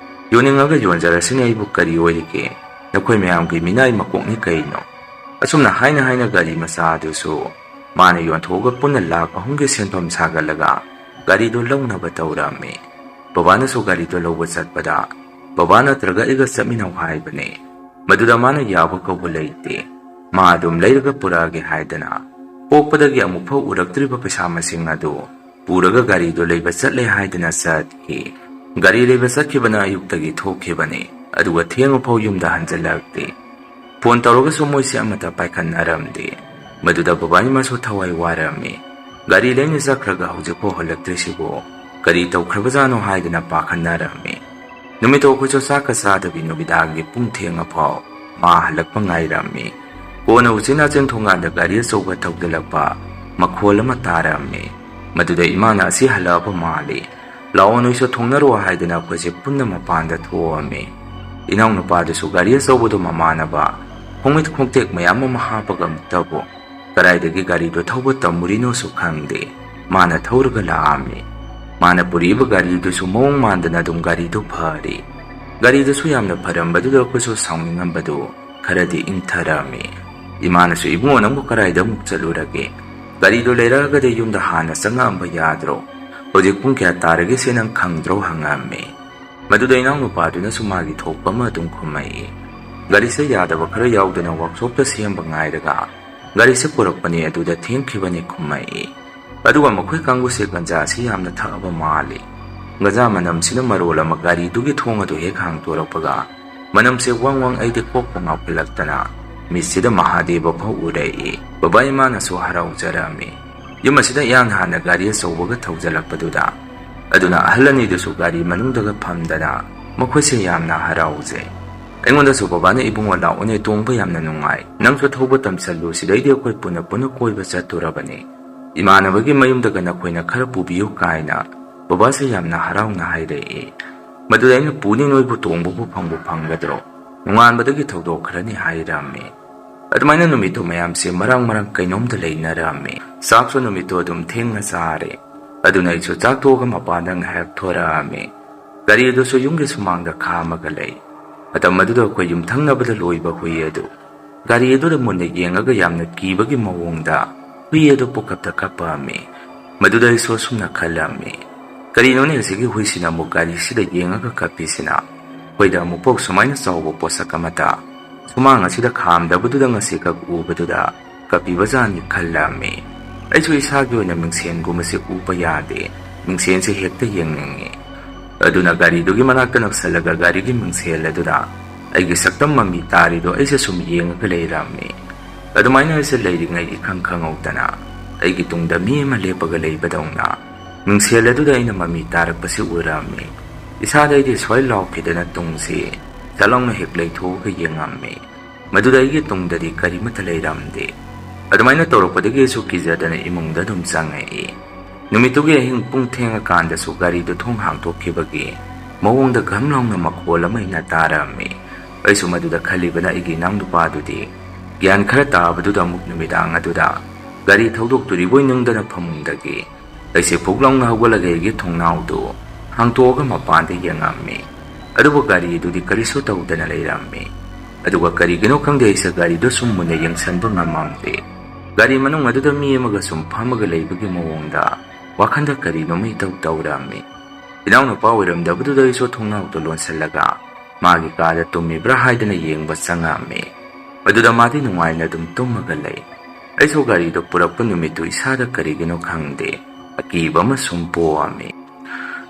ꯌꯣꯟꯅꯤꯡꯉꯒ ꯌꯣꯟꯖꯔꯁꯤꯅꯦ, ꯑꯩꯕꯨ ꯀꯔꯤ ꯑꯣꯏꯔꯤꯒꯦ? ꯅꯈꯣꯏ ꯃꯌꯥꯝꯒꯤ ꯃꯤꯅꯥꯏ ꯃꯀꯣꯛꯅꯤ ꯀꯩꯅꯣ?" ꯑꯁꯨꯝꯅ ꯍꯥꯏꯅ ꯍꯥꯏꯅ ꯒꯥꯔꯤ ꯃꯆꯥ ꯑꯗꯨꯁꯨ ꯃꯥꯅ ꯌꯣꯟꯊꯣꯛꯑꯒ ꯄꯨꯟꯅ ꯂꯥꯈ ꯑꯍꯨꯝꯒꯤ ꯁꯦꯟꯐꯝ ꯁꯥꯒꯠꯂꯒ ꯒꯥꯔꯤꯗꯨ ꯂꯧꯅꯕ ꯇꯧꯔꯝꯃꯤ꯫ ꯕꯕꯥꯅꯁꯨ ꯒꯥꯔꯤꯗꯨ ꯂꯧꯕ ꯆꯠꯄꯗ, "ꯕꯕꯥ ꯅꯠꯇ꯭ꯔꯒ ꯑꯩꯒ ꯆꯠꯃꯤꯟꯅꯧ" ꯍꯥꯏꯕꯅꯦ꯫ ꯃꯗꯨꯗ ꯃꯥꯅ ꯌꯥꯕ ꯀꯧꯕ ꯂꯩꯇꯦ꯫ ꯃꯥ ꯑꯗꯨꯝ ꯂꯩꯔꯒ ꯄꯨꯔꯛꯑꯒꯦ ꯍꯥꯏꯗꯅ ꯄꯣꯛꯄꯗꯒꯤ ꯑꯃꯨꯛꯐꯥꯎ ꯎꯔꯛꯇ꯭ꯔꯤꯕ ꯄꯩꯁꯥ ꯃꯁꯤꯡ ꯑꯗꯨ ꯄꯨꯔꯒ ꯒꯥꯔꯤꯗꯨ ꯂꯩꯕ ꯆꯠꯂꯦ ꯍꯥꯏꯗꯅ ꯆꯠꯈꯤ꯫ ꯒꯥꯔꯤ ꯂꯩꯕ ꯆꯠꯈꯤꯕꯅ ꯑꯌꯨꯛꯇꯒꯤ ꯊꯣꯛꯈꯤꯕꯅꯤ, ꯑꯗꯨꯒ ꯊꯦꯡꯉꯐꯥꯎ ꯌꯨꯝꯗ ꯍꯟꯖꯤꯜꯂꯛꯇꯦ꯫ ꯐꯣꯟ ꯇꯧꯔꯒꯁꯨ ꯃꯣꯏꯁꯦ ꯑꯃꯠꯇ ꯄꯥꯏꯈꯠꯅꯔꯝꯗꯦ꯫ ꯃꯗꯨꯗ ꯕꯕꯥ ꯏꯃꯥꯁꯨ ꯊꯋꯥꯏ ꯋꯥꯔꯝꯃꯤ꯫ ꯒꯥꯔꯤ ꯂꯩꯅ ꯆꯠꯈ꯭ꯔꯒ ꯍꯧꯖꯤꯛꯐꯥꯎ ꯍꯜꯂꯛꯇ꯭ꯔꯤꯁꯤꯕꯨ ꯀꯔꯤ ꯇꯧꯈ꯭ꯔꯕꯖꯥꯠꯅꯣ ꯍꯥꯏꯗꯅ ꯄꯥꯈꯠꯅꯔꯝꯃꯤ꯫ ꯅꯨꯃꯤꯠꯇꯣ ꯑꯩꯈꯣꯏꯁꯨ ꯆꯥꯛꯀ ꯆꯥꯗꯕꯤ ꯅꯨꯃꯤꯗꯥꯡꯒꯤ ꯄꯨꯡ ꯊꯦꯡꯉꯐꯥꯎ ꯃꯥ ꯍꯜꯂꯛꯄ ꯉꯥꯏꯔꯝꯃꯤ꯫ ꯀꯣꯟꯅ ꯎꯆꯤꯟ ꯅꯥꯆꯤꯟ ꯊꯣꯡꯒꯥꯟꯗ ꯒꯥꯔꯤ ꯑꯆꯧꯕ ꯊꯧꯖꯤꯜꯂꯛꯄ ꯃꯈꯣꯜ ꯑꯃ ꯇꯥꯔꯝꯃꯤ꯫ ꯃꯗꯨꯗ ꯏꯃꯥꯅ "ꯑꯁꯤ ꯍꯜꯂꯛꯑꯕ ꯃꯥꯜꯂꯤ, ꯂꯥꯛꯑꯣ ꯅꯣꯏꯁꯨ ꯊꯣꯡꯅꯔꯣ" ꯍꯥꯏꯗꯅ ꯑꯩꯈꯣꯏꯁꯦ ꯄꯨꯟꯅ ꯃꯄꯥꯟꯗ ꯊꯣꯛꯑꯝꯃꯤ꯫ ꯏꯅꯥꯎꯅꯨꯄꯥꯗꯨꯁꯨ ꯒꯥꯔꯤ ꯑꯆꯧꯕꯗꯣ ꯃꯃꯥꯟꯅꯕ ꯈꯣꯡꯃꯤꯠ ꯈꯣꯡꯇꯦꯛ ꯃꯌꯥꯝ ꯑꯃ ꯍꯥꯞꯄꯒ ꯑꯃꯨꯛꯇꯕꯨ ꯀꯗꯥꯏꯗꯒꯤ ꯒꯥꯔꯤꯗꯣ ꯊꯧꯕ ꯇꯝꯃꯨꯔꯤꯅꯣꯁꯨ ꯈꯪꯗꯦ꯫ ꯃꯥꯅ ꯊꯧꯔꯒ ꯂꯥꯛꯑꯝꯃꯤ꯫ ꯃꯥꯅ ꯄꯨꯔꯛꯏꯕ ꯒꯥꯔꯤꯗꯨꯁꯨ ꯃꯑꯣꯡ ꯃꯥꯟꯗꯅ ꯑꯗꯨꯝ ꯒꯥꯔꯤꯗꯨ ꯐꯔꯤ꯫ ꯒꯥꯔꯤꯗꯨꯁꯨ ꯌꯥꯝꯅ ꯐꯔꯝꯕꯗꯨꯗ ꯑꯩꯈꯣꯏꯁꯨ ꯁꯥꯎꯅꯤꯡꯉꯝꯕꯗꯨ ꯈꯔꯗꯤ ꯏꯪꯊꯔꯝꯃꯤ꯫ ꯏꯃꯥꯅꯁꯨ "ꯏꯕꯨꯡꯉꯣ, ꯅꯪꯕꯨ ꯀꯗꯥꯏꯗ ꯑꯃꯨꯛ ꯆꯠꯂꯨꯔꯒꯦ? ꯒꯥꯔꯤꯗꯣ ꯂꯩꯔꯛꯑꯒꯗꯤ ꯌꯨꯝꯗ ꯍꯥꯟꯅ ꯆꯪꯉꯛꯑꯝꯕ ꯌꯥꯗ꯭ꯔꯣ? ꯍꯧꯖꯤꯛ ꯄꯨꯡ ꯀꯌꯥ ꯇꯥꯔꯒꯦꯁꯦ ꯅꯪ ꯈꯪꯗ꯭ꯔꯣ?" ꯍꯪꯉꯛꯑꯝꯃꯤ꯫ ꯃꯗꯨꯗ ꯏꯅꯥꯎꯅꯨꯄꯥꯗꯨꯅꯁꯨ ꯃꯥꯒꯤ ꯊꯣꯛꯄ ꯑꯃ ꯑꯗꯨꯝ ꯈꯨꯝꯃꯛꯏ꯫ "ꯒꯥꯔꯤꯁꯦ ꯌꯥꯗꯕ ꯈꯔ ꯌꯥꯎꯗꯅ ꯋꯥꯛꯁꯣꯞꯇ ꯁꯦꯝꯕ ꯉꯥꯏꯔꯒ ꯒꯥꯔꯤꯁꯦ ꯄꯨꯔꯛꯄꯅꯦ, ꯑꯗꯨꯗ ꯊꯦꯡꯈꯤꯕꯅꯦ" ꯈꯨꯝꯃꯛꯏ꯫ ꯑꯗꯨꯒ ꯃꯈꯣꯏ ꯀꯥꯡꯕꯨꯁꯦ ꯒꯟꯖꯥꯁꯤ ꯌꯥꯝꯅ ꯊꯛꯑꯕ ꯃꯥꯜꯂꯤ꯫ ꯒꯟꯖꯥ ꯃꯅꯝꯁꯤꯅ ꯃꯔꯣꯜ ꯑꯃ ꯒꯥꯔꯤꯗꯨꯒꯤ ꯊꯣꯡ ꯑꯗꯨ ꯍꯦꯛ ꯍꯥꯡꯗꯣꯔꯛꯄꯒ ꯃꯅꯝꯁꯦ ꯋꯪ ꯋꯪ ꯑꯩꯗꯤ ꯀꯣꯛꯄꯨ ꯉꯥꯎꯈꯠꯂꯛꯇꯅ ꯃꯤꯠꯁꯤꯗ ꯃꯍꯥꯗꯦꯕ ꯐꯥꯎ ꯎꯔꯛꯏ꯫ ꯕꯕꯥ ꯏꯃꯥꯅꯁꯨ ꯍꯔꯥꯎꯖꯔꯝꯃꯤ꯫ ꯌꯨꯝ ꯑꯁꯤꯗ ꯏꯍꯥꯟ ꯍꯥꯟꯅ ꯒꯥꯔꯤ ꯑꯆꯧꯕꯒ ꯊꯧꯖꯤꯜꯂꯛꯄꯗꯨꯗ꯫ ꯑꯗꯨꯅ ꯑꯍꯜ ꯑꯅꯤꯗꯨꯁꯨ ꯒꯥꯔꯤ ꯃꯅꯨꯡꯗꯒ ꯐꯝꯗꯅ ꯃꯈꯣꯏꯁꯦ ꯌꯥꯝꯅ ꯍꯔꯥꯎꯖꯩ꯫ ꯑꯩꯉꯣꯟꯗꯁꯨ ꯕꯕꯥꯅ "ꯏꯕꯨꯡꯉꯣ, ꯂꯥꯛꯑꯣꯅꯦ, ꯇꯣꯡꯕ ꯌꯥꯝꯅ ꯅꯨꯡꯉꯥꯏ, ꯅꯪꯁꯨ ꯊꯧꯕ ꯇꯝꯁꯜꯂꯨ, ꯁꯤꯗꯩꯗꯤ ꯑꯩꯈꯣꯏ ꯄꯨꯟꯅ ꯄꯨꯟꯅ ꯀꯣꯏꯕ ꯆꯠꯇꯣꯔꯕꯅꯤ, ꯏꯃꯥꯟꯅꯕꯒꯤ ꯃꯌꯨꯝꯗꯒ ꯅꯈꯣꯏꯅ ꯈꯔ ꯄꯨꯕꯤꯌꯨ" ꯀꯥꯏꯅ ꯕꯕꯥꯁꯦ ꯌꯥꯝꯅ ꯍꯔꯥꯎꯅ ꯍꯥꯏꯔꯛꯏ꯫ ꯃꯗꯨꯗ ꯑꯩꯅ "ꯄꯨꯅꯤ, ꯅꯣꯏꯕꯨ ꯇꯣꯡꯕꯕꯨ ꯐꯪꯕꯨ ꯐꯪꯒꯗ꯭ꯔꯣ? ꯅꯣꯡꯉꯥꯟꯕꯗꯒꯤ ꯊꯧꯗꯣꯛꯈ꯭ꯔꯅꯤ" ꯍꯥꯏꯔꯝꯃꯤ꯫ ꯑꯗꯨꯃꯥꯏꯅ ꯅꯨꯃꯤꯠꯇꯨ ꯃꯌꯥꯝꯁꯦ ꯃꯔꯥꯡ ꯃꯔꯥꯡ ꯀꯩꯅꯣꯝꯗ ꯂꯩꯅꯔꯝꯃꯤ꯫ ꯆꯥꯛꯁꯨ ꯅꯨꯃꯤꯠꯇꯨ ꯑꯗꯨꯝ ꯊꯦꯡꯅ ꯆꯥꯔꯦ꯫ ꯑꯗꯨꯅ ꯑꯩꯁꯨ ꯆꯥꯛ ꯇꯣꯛꯑꯒ ꯃꯄꯥꯟꯗ ꯉꯥꯏꯍꯥꯛ ꯊꯣꯔꯛꯑꯝꯃꯤ꯫ ꯒꯥꯔꯤ ꯑꯗꯨꯁꯨ ꯌꯨꯝꯒꯤ ꯁꯨꯃꯥꯡꯗ ꯈꯥꯝꯃꯒ ꯂꯩ꯫ ꯃꯇꯝ ꯑꯗꯨꯗ ꯑꯩꯈꯣꯏ ꯌꯨꯝꯊꯪꯅꯕꯗ ꯂꯣꯏꯕ ꯍꯨꯏ ꯑꯗꯨ ꯒꯥꯔꯤ ꯑꯗꯨꯗ ꯃꯨꯟꯅ ꯌꯦꯡꯉꯒ ꯌꯥꯝꯅ ꯀꯤꯕꯒꯤ ꯃꯑꯣꯡꯗ ꯍꯨꯏ ꯑꯗꯨ ꯄꯨꯀꯞꯇ ꯀꯞꯄꯛꯑꯝꯃꯤ꯫ ꯃꯗꯨꯗ ꯑꯩꯁꯨ ꯑꯁꯨꯝꯅ ꯈꯜꯂꯝꯃꯤ, "ꯀꯔꯤꯅꯣꯅꯦ ꯑꯁꯤꯒꯤ ꯍꯨꯏꯁꯤꯅ ꯑꯃꯨꯛ ꯒꯥꯔꯤꯁꯤꯗ ꯌꯦꯡꯉꯒ ꯀꯞꯄꯤꯁꯤꯅ? ꯑꯩꯈꯣꯏꯗ ꯑꯃꯨꯛꯐꯥꯎ ꯁꯨꯃꯥꯏꯅ ꯆꯥꯎꯕ ꯄꯣꯠꯁꯛ ꯑꯃꯇ ꯁꯨꯃꯥꯡ ꯑꯁꯤꯗ ꯈꯥꯝꯗꯕꯗꯨꯗ ꯉꯁꯤꯈꯛ ꯎꯕꯗꯨꯗ ꯀꯞꯄꯤꯕꯖꯥꯠꯅꯤ ꯈꯜꯂꯝꯃꯤ꯫ ꯑꯩꯁꯨ ꯏꯁꯥꯒꯤ ꯑꯣꯏꯅ ꯃꯤꯡꯁꯦꯟꯒꯨꯝꯕꯁꯦ ꯎꯕ ꯌꯥꯗꯦ, ꯃꯤꯡꯁꯦꯟꯁꯦ ꯍꯦꯛꯇ ꯌꯦꯡꯅꯤꯡꯉꯤ꯫ ꯑꯗꯨꯅ ꯒꯥꯔꯤꯗꯨꯒꯤ ꯃꯅꯥꯛꯇ ꯅꯛꯁꯜꯂꯒ ꯒꯥꯔꯤꯒꯤ ꯃꯤꯡꯁꯦꯜ ꯑꯗꯨꯗ ꯑꯩꯒꯤ ꯁꯛꯇꯝ ꯃꯃꯤ ꯇꯥꯔꯤꯗꯣ ꯑꯩꯁꯦ ꯁꯨꯝ ꯌꯦꯡꯉꯒ ꯂꯩꯔꯝꯃꯤ꯫ ꯑꯗꯨꯃꯥꯏꯅ ꯑꯩꯁꯦ ꯂꯩꯔꯤꯉꯩ ꯏꯈꯪ ꯈꯪꯍꯧꯗꯅ ꯑꯩꯒꯤ ꯇꯨꯡꯗ ꯃꯤ ꯑꯃ ꯂꯦꯞꯄꯒ ꯂꯩꯕꯗꯧꯅ ꯃꯤꯡꯁꯦꯜ ꯑꯗꯨꯗ ꯑꯩꯅ ꯃꯃꯤ ꯇꯥꯔꯛꯄꯁꯤ ꯎꯔꯝꯃꯤ꯫ ꯏꯁꯥꯗ ꯑꯩꯗꯤ ꯁ꯭ꯋꯥꯏ ꯂꯥꯎꯈꯤꯗꯅ ꯇꯨꯡꯁꯤ ꯆꯠꯂꯥꯎꯅ ꯍꯦꯛ ꯂꯩꯊꯣꯛꯑꯒ ꯌꯦꯡꯉꯝꯃꯤ꯫ ꯃꯗꯨꯗ ꯑꯩꯒꯤ ꯇꯨꯡꯗꯗꯤ ꯀꯔꯤꯃꯠꯇ ꯂꯩꯔꯝꯗꯦ꯫ ꯑꯗꯨꯃꯥꯏꯅ ꯇꯧꯔꯛꯄꯗꯒꯤ ꯑꯩꯁꯨ ꯀꯤꯖꯗꯅ ꯏꯃꯨꯡꯗ ꯑꯗꯨꯝ ꯆꯪꯉꯛꯏ꯫ ꯅꯨꯃꯤꯠꯇꯨꯒꯤ ꯑꯍꯤꯡ ꯄꯨꯡ ꯊꯦꯡꯉꯀꯥꯟꯗꯁꯨ ꯒꯥꯔꯤꯗꯨ ꯊꯣꯡ ꯍꯥꯡꯗꯣꯛꯈꯤꯕꯒꯤ ꯃꯑꯣꯡꯗ ꯘꯝ ꯂꯥꯎꯅ ꯃꯈꯣꯜ ꯑꯃ ꯑꯩꯅ ꯇꯥꯔꯝꯃꯤ꯫ ꯑꯩꯁꯨ ꯃꯗꯨꯗ ꯈꯜꯂꯤꯕꯅ ꯑꯩꯒꯤ ꯏꯅꯥꯎꯅꯨꯄꯥꯗꯨꯗꯤ ꯒ꯭ꯌꯥꯟ ꯈꯔ ꯇꯥꯕꯗꯨꯗ ꯑꯃꯨꯛ ꯅꯨꯃꯤꯗꯥꯡ ꯑꯗꯨꯗ ꯒꯥꯔꯤ ꯊꯧꯗꯣꯛꯇꯣꯔꯤꯕꯣꯏ ꯅꯤꯡꯗꯅ ꯐꯃꯨꯡꯗꯒꯤ ꯑꯩꯁꯦ ꯐꯨꯛ ꯂꯥꯎꯅ ꯍꯧꯒꯠꯂꯒ ꯑꯩꯒꯤ ꯊꯣꯡꯅꯥꯎꯗꯨ ꯍꯥꯡꯇꯣꯛꯑꯒ ꯃꯄꯥꯟꯗ ꯌꯦꯡꯉꯝꯃꯤ꯫ ꯑꯗꯨꯕꯨ ꯒꯥꯔꯤꯗꯨꯗꯤ ꯀꯔꯤꯁꯨ ꯇꯧꯗꯅ ꯂꯩꯔꯝꯃꯤ꯫ ꯑꯗꯨꯒ ꯀꯔꯤꯒꯤꯅꯣ ꯈꯪꯗꯦ, ꯑꯩꯁꯦ ꯒꯥꯔꯤꯗꯣ ꯁꯨꯝ ꯃꯨꯟꯅ ꯌꯦꯡꯁꯟꯕ ꯉꯝꯃꯝꯗꯦ꯫ ꯒꯥꯔꯤ ꯃꯅꯨꯡ ꯑꯗꯨꯗ ꯃꯤ ꯑꯃꯒ ꯁꯨꯝ ꯐꯝꯃꯒ ꯂꯩꯕꯒꯤ ꯃꯑꯣꯡꯗ ꯋꯥꯈꯟꯗ ꯀꯔꯤꯅꯣꯃ ꯏꯇꯧ ꯇꯧꯔꯝꯃꯤ꯫ ꯏꯅꯥꯎꯅꯨꯄꯥ ꯑꯣꯏꯔꯝꯗꯕꯗꯨꯗ ꯑꯩꯁꯨ ꯊꯣꯡꯅꯥꯎꯗꯣ ꯂꯣꯟꯁꯤꯜꯂꯒ ꯃꯥꯒꯤ ꯀꯥꯗ ꯇꯨꯝꯃꯤꯕ꯭ꯔꯥ ꯍꯥꯏꯗꯅ ꯌꯦꯡꯕ ꯆꯪꯉꯝꯃꯤ꯫ ꯑꯗꯨꯗ ꯃꯥꯗꯤ ꯅꯨꯡꯉꯥꯏꯅ ꯑꯗꯨꯝ ꯇꯨꯝꯃꯒ ꯂꯩ꯫ ꯑꯩꯁꯨ ꯒꯥꯔꯤꯗꯣ ꯄꯨꯔꯛꯄ ꯅꯨꯃꯤꯠꯇꯨ ꯏꯁꯥꯗ ꯀꯔꯤꯒꯤꯅꯣ ꯈꯪꯗꯦ, ꯑꯀꯤꯕ ꯑꯃ ꯁꯨꯝ ꯄꯣꯛꯑꯝꯃꯤ꯫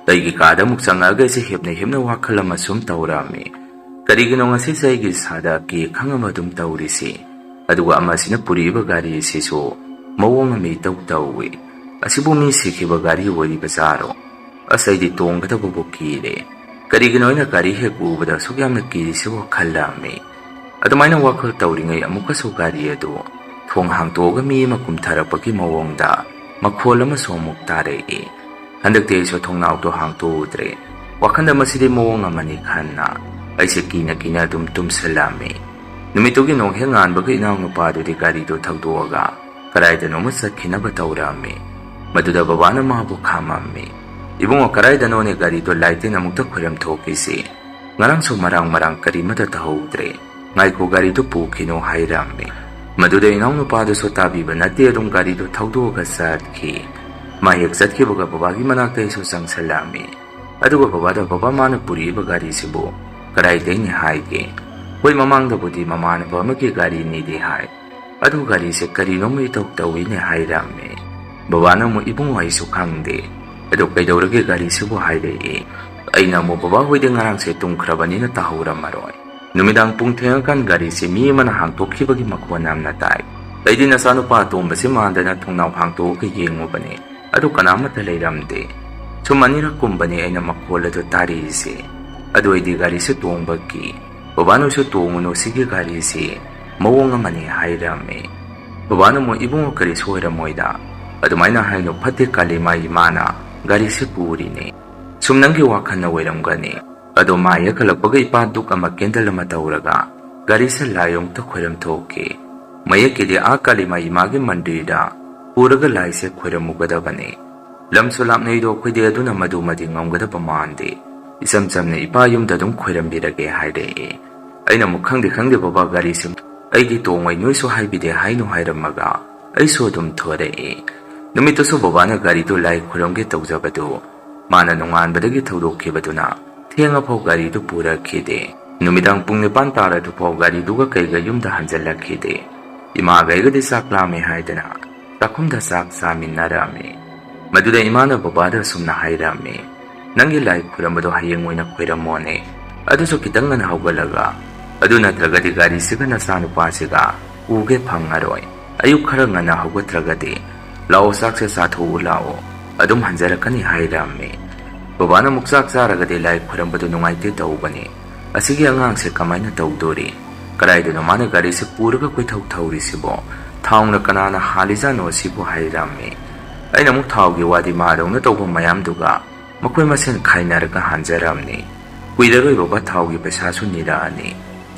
ꯑꯩꯒꯤ ꯀꯥꯗ ꯑꯃꯨꯛ ꯆꯪꯉꯛꯑꯒ ꯑꯩꯁꯦ ꯍꯦꯞꯅ ꯍꯦꯞꯅ ꯋꯥꯈꯜ ꯑꯃ ꯁꯨꯝ ꯇꯧꯔꯛꯑꯝꯃꯤ꯫ ꯀꯔꯤꯒꯤꯅꯣ ꯉꯁꯤꯁꯦ ꯑꯩꯒꯤ ꯏꯁꯥꯗ ꯑꯀꯤ ꯑꯈꯪ ꯑꯃ ꯑꯗꯨꯝ ꯇꯧꯔꯤꯁꯤ? ꯑꯗꯨꯒ ꯑꯃꯁꯤꯅ ꯄꯨꯔꯛꯏꯕ ꯒꯥꯔꯤ ꯑꯁꯤꯁꯨ ꯃꯑꯣꯡ ꯑꯃ ꯏꯇꯧ ꯇꯧꯏ꯫ ꯑꯁꯤꯕꯨ ꯃꯤ ꯁꯤꯈꯤꯕ ꯒꯥꯔꯤ ꯑꯣꯏꯔꯤꯕꯖꯥꯔꯣ? ꯑꯁ, ꯑꯩꯗꯤ ꯇꯣꯡꯒꯗꯕꯕꯨ ꯀꯤꯔꯦ꯫ ꯀꯔꯤꯒꯤꯅꯣ ꯑꯩꯅ ꯒꯥꯔꯤ ꯍꯦꯛ ꯎꯕꯗ ꯑꯁꯨꯛ ꯌꯥꯝꯅ ꯀꯤꯔꯤꯁꯤꯕꯣ ꯈꯜꯂꯝꯃꯤ꯫ ꯑꯗꯨꯃꯥꯏꯅ ꯋꯥꯈꯜ ꯇꯧꯔꯤꯉꯩ ꯑꯃꯨꯛꯀꯁꯨ ꯒꯥꯔꯤ ꯑꯗꯨ ꯊꯣꯡ ꯍꯥꯡꯇꯣꯛꯑꯒ ꯃꯤ ꯑꯃ ꯀꯨꯝꯊꯔꯛꯄꯒꯤ ꯃꯑꯣꯡꯗ ꯃꯈꯣꯜ ꯑꯃꯁꯨ ꯑꯃꯨꯛ ꯇꯥꯔꯛꯏ꯫ ꯍꯟꯗꯛꯇꯤ ꯑꯩꯁꯨ ꯊꯣꯡꯅꯥꯎꯗꯣ ꯍꯥꯡꯇꯣꯛꯎꯗ꯭ꯔꯦ꯫ ꯋꯥꯈꯜꯗ ꯃꯁꯤꯗꯤ ꯃꯑꯣꯡ ꯑꯃꯅꯤ ꯈꯟꯅ ꯑꯩꯁꯦ ꯀꯤꯅ ꯀꯤꯅ ꯑꯗꯨꯝ ꯇꯨꯝꯁꯤꯜꯂꯝꯃꯤ꯫ ꯅꯨꯃꯤꯠꯇꯨꯒꯤ ꯅꯣꯡ ꯍꯦꯛ ꯉꯥꯟꯕꯒ ꯏꯅꯥꯎꯅꯨꯄꯥꯗꯨꯗꯤ ꯒꯥꯔꯤꯗꯨ ꯊꯧꯗꯣꯛꯑꯒ ꯀꯗꯥꯏꯗꯅꯣꯃ ꯆꯠꯈꯤꯅꯕ ꯇꯧꯔꯝꯃꯤ꯫ ꯃꯗꯨꯗ ꯕꯕꯥꯅ ꯃꯥꯕꯨ ꯈꯥꯝꯃꯝꯃꯤ꯫ "ꯏꯕꯨꯡꯉꯣ, ꯀꯗꯥꯏꯗꯅꯣꯅꯦ ꯒꯥꯔꯤꯗꯣ ꯂꯥꯏꯇꯤꯟ ꯑꯃꯨꯛꯇ ꯈꯣꯏꯔꯝ ꯊꯣꯛꯈꯤꯁꯤ? ꯉꯔꯥꯡꯁꯨ ꯃꯔꯥꯡ ꯃꯔꯥꯡ ꯀꯔꯤꯃꯠꯇ ꯇꯧꯍꯧꯗ꯭ꯔꯦ꯫ ꯉꯥꯏꯈꯣ, ꯒꯥꯔꯤꯗꯨ ꯄꯨꯈꯤꯅꯣ" ꯍꯥꯏꯔꯝꯃꯤ꯫ ꯃꯗꯨꯗ ꯏꯅꯥꯎꯅꯨꯄꯥꯗꯨꯁꯨ ꯇꯥꯕꯤꯕ ꯅꯠꯇꯦ, ꯑꯗꯨꯝ ꯒꯥꯔꯤꯗꯨ ꯊꯧꯗꯣꯛꯑꯒ ꯆꯠꯈꯤ꯫ ꯃꯥ ꯍꯦꯛ ꯆꯠꯈꯤꯕꯒ ꯕꯕꯥꯒꯤ ꯃꯅꯥꯛꯇ ꯑꯩꯁꯨ ꯆꯪꯁꯤꯜꯂꯛꯑꯝꯃꯤ꯫ ꯑꯗꯨꯒ ꯕꯕꯥꯗ, "ꯕꯕꯥ, ꯃꯥꯅ ꯄꯨꯔꯛꯏꯕ ꯒꯥꯔꯤꯁꯤꯕꯨ ꯀꯗꯥꯏꯗꯩꯅꯤ ꯍꯥꯏꯒꯦ?" ꯍꯣꯏ, ꯃꯃꯥꯡꯗꯕꯨꯗꯤ ꯃꯃꯥꯟꯅꯕ ꯑꯃꯒꯤ ꯒꯥꯔꯤꯅꯤꯗꯤ ꯍꯥꯏ, ꯑꯗꯨ ꯒꯥꯔꯤꯁꯦ ꯀꯔꯤꯅꯣꯝꯃ ꯏꯇꯧ ꯇꯧꯏꯅꯦ ꯍꯥꯏꯔꯝꯃꯦ꯫ ꯕꯕꯥꯅ ꯑꯃꯨꯛ, "ꯏꯕꯨꯡꯉꯣ, ꯑꯩꯁꯨ ꯈꯪꯗꯦ, ꯑꯗꯨ ꯀꯩꯗꯧꯔꯒꯦ ꯒꯥꯔꯤꯁꯤꯕꯨ?" ꯍꯥꯏꯔꯛꯑꯦ꯫ ꯑꯩꯅ ꯑꯃꯨꯛ, "ꯕꯕꯥ ꯍꯣꯏꯗꯤ ꯉꯔꯥꯡꯁꯦ ꯇꯨꯝꯈ꯭ꯔꯕꯅꯤꯅ ꯇꯥꯍꯧꯔꯝꯃꯔꯣꯏ꯫ ꯅꯨꯃꯤꯗꯥꯡ ꯄꯨꯡ ꯊꯦꯡꯉꯀꯥꯟ ꯒꯥꯔꯤꯁꯦ ꯃꯤ ꯑꯃꯅ ꯍꯥꯡꯇꯣꯛꯈꯤꯕꯒꯤ ꯃꯈꯣꯟ ꯌꯥꯝꯅ ꯇꯥꯏ꯫ ꯑꯩꯗꯤ ꯅꯆꯥꯅꯨꯄꯥ ꯑꯇꯣꯝꯕꯁꯦ ꯃꯥꯟꯗꯅ ꯊꯣꯡꯅꯥꯎ ꯍꯥꯡꯇꯣꯛꯑꯒ ꯌꯦꯡꯉꯨꯕꯅꯦ, ꯑꯗꯨ ꯀꯅꯥꯃꯠꯇ ꯂꯩꯔꯝꯗꯦ꯫ ꯁꯨꯝ ꯑꯅꯤꯔꯛ ꯀꯨꯝꯕꯅꯦ ꯑꯩꯅ ꯃꯈꯣꯜ ꯑꯗꯨ ꯇꯥꯔꯤꯁꯦ꯫ ꯑꯗꯨ ꯑꯩꯗꯤ ꯒꯥꯔꯤꯁꯦ ꯇꯣꯡꯕ ꯀꯤ꯫ ꯕꯕꯥꯅꯁꯨ ꯇꯣꯡꯉꯨꯅꯨ ꯁꯤꯒꯤ ꯒꯥꯔꯤꯁꯤ, ꯃꯑꯣꯡ ꯑꯃꯅꯤ" ꯍꯥꯏꯔꯝꯃꯤ꯫ ꯕꯕꯥꯅ ꯑꯃꯨꯛ, "ꯏꯕꯨꯡꯉꯣ, ꯀꯔꯤꯁꯨ ꯑꯣꯏꯔꯝꯃꯣꯏꯗ, ꯑꯗꯨꯃꯥꯏꯅ ꯍꯥꯏꯅꯨ, ꯐꯠꯇꯦ, ꯀꯥꯂꯤꯃꯥ ꯏꯃꯥꯅ ꯒꯥꯔꯤꯁꯤ ꯄꯨꯔꯤꯅꯦ꯫ ꯁꯨꯝ ꯅꯪꯒꯤ ꯋꯥꯈꯜꯅ ꯑꯣꯏꯔꯝꯒꯅꯤ"꯫ ꯑꯗꯣ ꯃꯥ ꯍꯦꯛ ꯍꯜꯂꯛꯄꯒ ꯏꯄꯥ ꯙꯨꯛ ꯑꯃ, ꯀꯦꯟꯗꯜ ꯑꯃ ꯇꯧꯔꯒ ꯒꯥꯔꯤꯁꯦ ꯂꯥꯏ ꯑꯃꯨꯛꯇ ꯈꯣꯏꯔꯝ ꯊꯣꯛꯈꯤ꯫ ꯃꯌꯦꯛꯀꯤꯗꯤ ꯑꯥ ꯀꯥꯂꯤꯃꯥ ꯏꯃꯥꯒꯤ ꯃꯟꯗꯤꯔꯗ ꯄꯨꯔꯒ ꯂꯥꯏꯁꯦ ꯈꯣꯏꯔꯝꯃꯨꯒꯗꯕꯅꯤ꯫ ꯂꯝꯁꯨ ꯂꯥꯞꯅꯩꯗꯣ ꯑꯩꯈꯣꯏꯗꯤ, ꯑꯗꯨꯅ ꯃꯗꯨꯃꯗꯤ ꯉꯝꯒꯗꯕ ꯃꯥꯟꯗꯦ꯫ ꯏꯆꯝ ꯆꯝꯅ ꯏꯄꯥ ꯌꯨꯝꯗ ꯑꯗꯨꯝ ꯈꯣꯏꯔꯝꯕꯤꯔꯒꯦ ꯍꯥꯏꯔꯛꯑꯦ꯫ ꯑꯩꯅ ꯑꯃꯨꯛ, "ꯈꯪꯗꯦ, ꯈꯪꯗꯦ ꯕꯕꯥ, ꯒꯥꯔꯤꯁꯦ ꯑꯩꯗꯤ ꯇꯣꯡꯉꯣꯏ, ꯅꯣꯏꯁꯨ ꯍꯥꯏꯕꯤꯗꯦ ꯍꯥꯏꯅꯨ" ꯍꯥꯏꯔꯝꯃꯒ ꯑꯩꯁꯨ ꯑꯗꯨꯝ ꯊꯣꯔꯛꯑꯦ꯫ ꯅꯨꯃꯤꯠꯇꯨꯁꯨ ꯕꯕꯥꯅ ꯒꯥꯔꯤꯗꯨ ꯂꯥꯏ ꯈꯨꯔꯨꯝꯒꯦ ꯇꯧꯖꯕꯗꯨ ꯃꯥꯅ ꯅꯣꯡꯉꯥꯟꯕꯗꯒꯤ ꯊꯧꯗꯣꯛꯈꯤꯕꯗꯨꯅ ꯊꯦꯡꯉꯐꯥꯎ ꯒꯥꯔꯤꯗꯨ ꯄꯨꯔꯛꯈꯤꯗꯦ꯫ ꯅꯨꯃꯤꯗꯥꯡ ꯄꯨꯡ ꯅꯤꯄꯥꯟ ꯇꯥꯔꯗꯨꯐꯥꯎ ꯒꯥꯔꯤꯗꯨꯒ ꯀꯩꯒ ꯌꯨꯝꯗ ꯍꯟꯖꯤꯜꯂꯛꯈꯤꯗꯦ꯫ ꯏꯃꯥꯒ ꯑꯩꯒꯗꯤ ꯆꯥꯛ ꯂꯥꯝꯃꯦ ꯍꯥꯏꯗꯅ ꯆꯥꯛꯈꯨꯝꯗ ꯆꯥꯛ ꯆꯥꯃꯤꯟꯅꯔꯝꯃꯤ꯫ ꯃꯗꯨꯗ ꯏꯃꯥꯅ ꯕꯕꯥꯗ ꯑꯁꯨꯝꯅ ꯍꯥꯏꯔꯝꯃꯤ, "ꯅꯪꯒꯤ ꯂꯥꯏ ꯈꯨꯔꯝꯕꯗꯣ ꯍꯌꯦꯡ ꯑꯣꯏꯅ ꯈꯨꯔꯝꯃꯣꯅꯦ, ꯑꯗꯨꯁꯨ ꯈꯤꯇꯪ ꯉꯟꯅ ꯍꯧꯒꯠꯂꯒ꯫ ꯑꯗꯨ ꯅꯠꯇ꯭ꯔꯒꯗꯤ ꯒꯥꯔꯤꯁꯤꯒ ꯅꯆꯥꯅꯨꯄꯥꯁꯤꯒ ꯎꯒꯦ ꯐꯪꯉꯔꯣꯏ꯫ ꯑꯌꯨꯛ ꯈꯔ ꯉꯟꯅ ꯍꯧꯒꯠꯇ꯭ꯔꯒꯗꯤ꯫ ꯂꯥꯛꯑꯣ, ꯆꯥꯛꯁꯦ ꯆꯥꯊꯣꯛꯎ ꯂꯥꯛꯑꯣ, ꯑꯗꯨꯝ ꯍꯟꯖꯔꯛꯀꯅꯤ" ꯍꯥꯏꯔꯝꯃꯤ꯫ ꯕꯕꯥꯅ ꯑꯃꯨꯛ, "ꯆꯥꯛ ꯆꯥꯔꯒꯗꯤ ꯂꯥꯏ ꯈꯨꯔꯝꯕꯗꯨ ꯅꯨꯡꯉꯥꯏꯇꯦ ꯇꯧꯕꯅꯤ꯫ ꯑꯁꯤꯒꯤ ꯑꯉꯥꯡꯁꯦ ꯀꯃꯥꯏꯅ ꯇꯧꯗꯣꯔꯤ? ꯀꯗꯥꯏꯗꯅꯣ ꯃꯥꯅ ꯒꯥꯔꯤꯁꯦ ꯄꯨꯔꯒ ꯀꯣꯏꯊꯧ ꯊꯧꯔꯤꯁꯤꯕꯣ? ꯊꯥꯎꯅ ꯀꯅꯥꯅ ꯍꯥꯜꯂꯤꯖꯥꯠꯅꯣ ꯁꯤꯕꯨ?" ꯍꯥꯏꯔꯝꯃꯤ꯫ ꯑꯩꯅ ꯑꯃꯨꯛ, "ꯊꯥꯎꯒꯤ ꯋꯥꯗꯤ ꯃꯥꯗꯧꯅ ꯇꯧꯕ ꯃꯌꯥꯝꯗꯨꯒ ꯃꯈꯣꯏ ꯃꯁꯦꯟ ꯈꯥꯏꯅꯔꯒ ꯍꯥꯟꯖꯔꯝꯅꯤ꯫ ꯀꯨꯏꯔꯔꯣꯏ ꯕꯕꯥ, ꯊꯥꯎꯒꯤ ꯄꯩꯁꯥꯁꯨ ꯅꯤꯔꯛꯑꯅꯤ꯫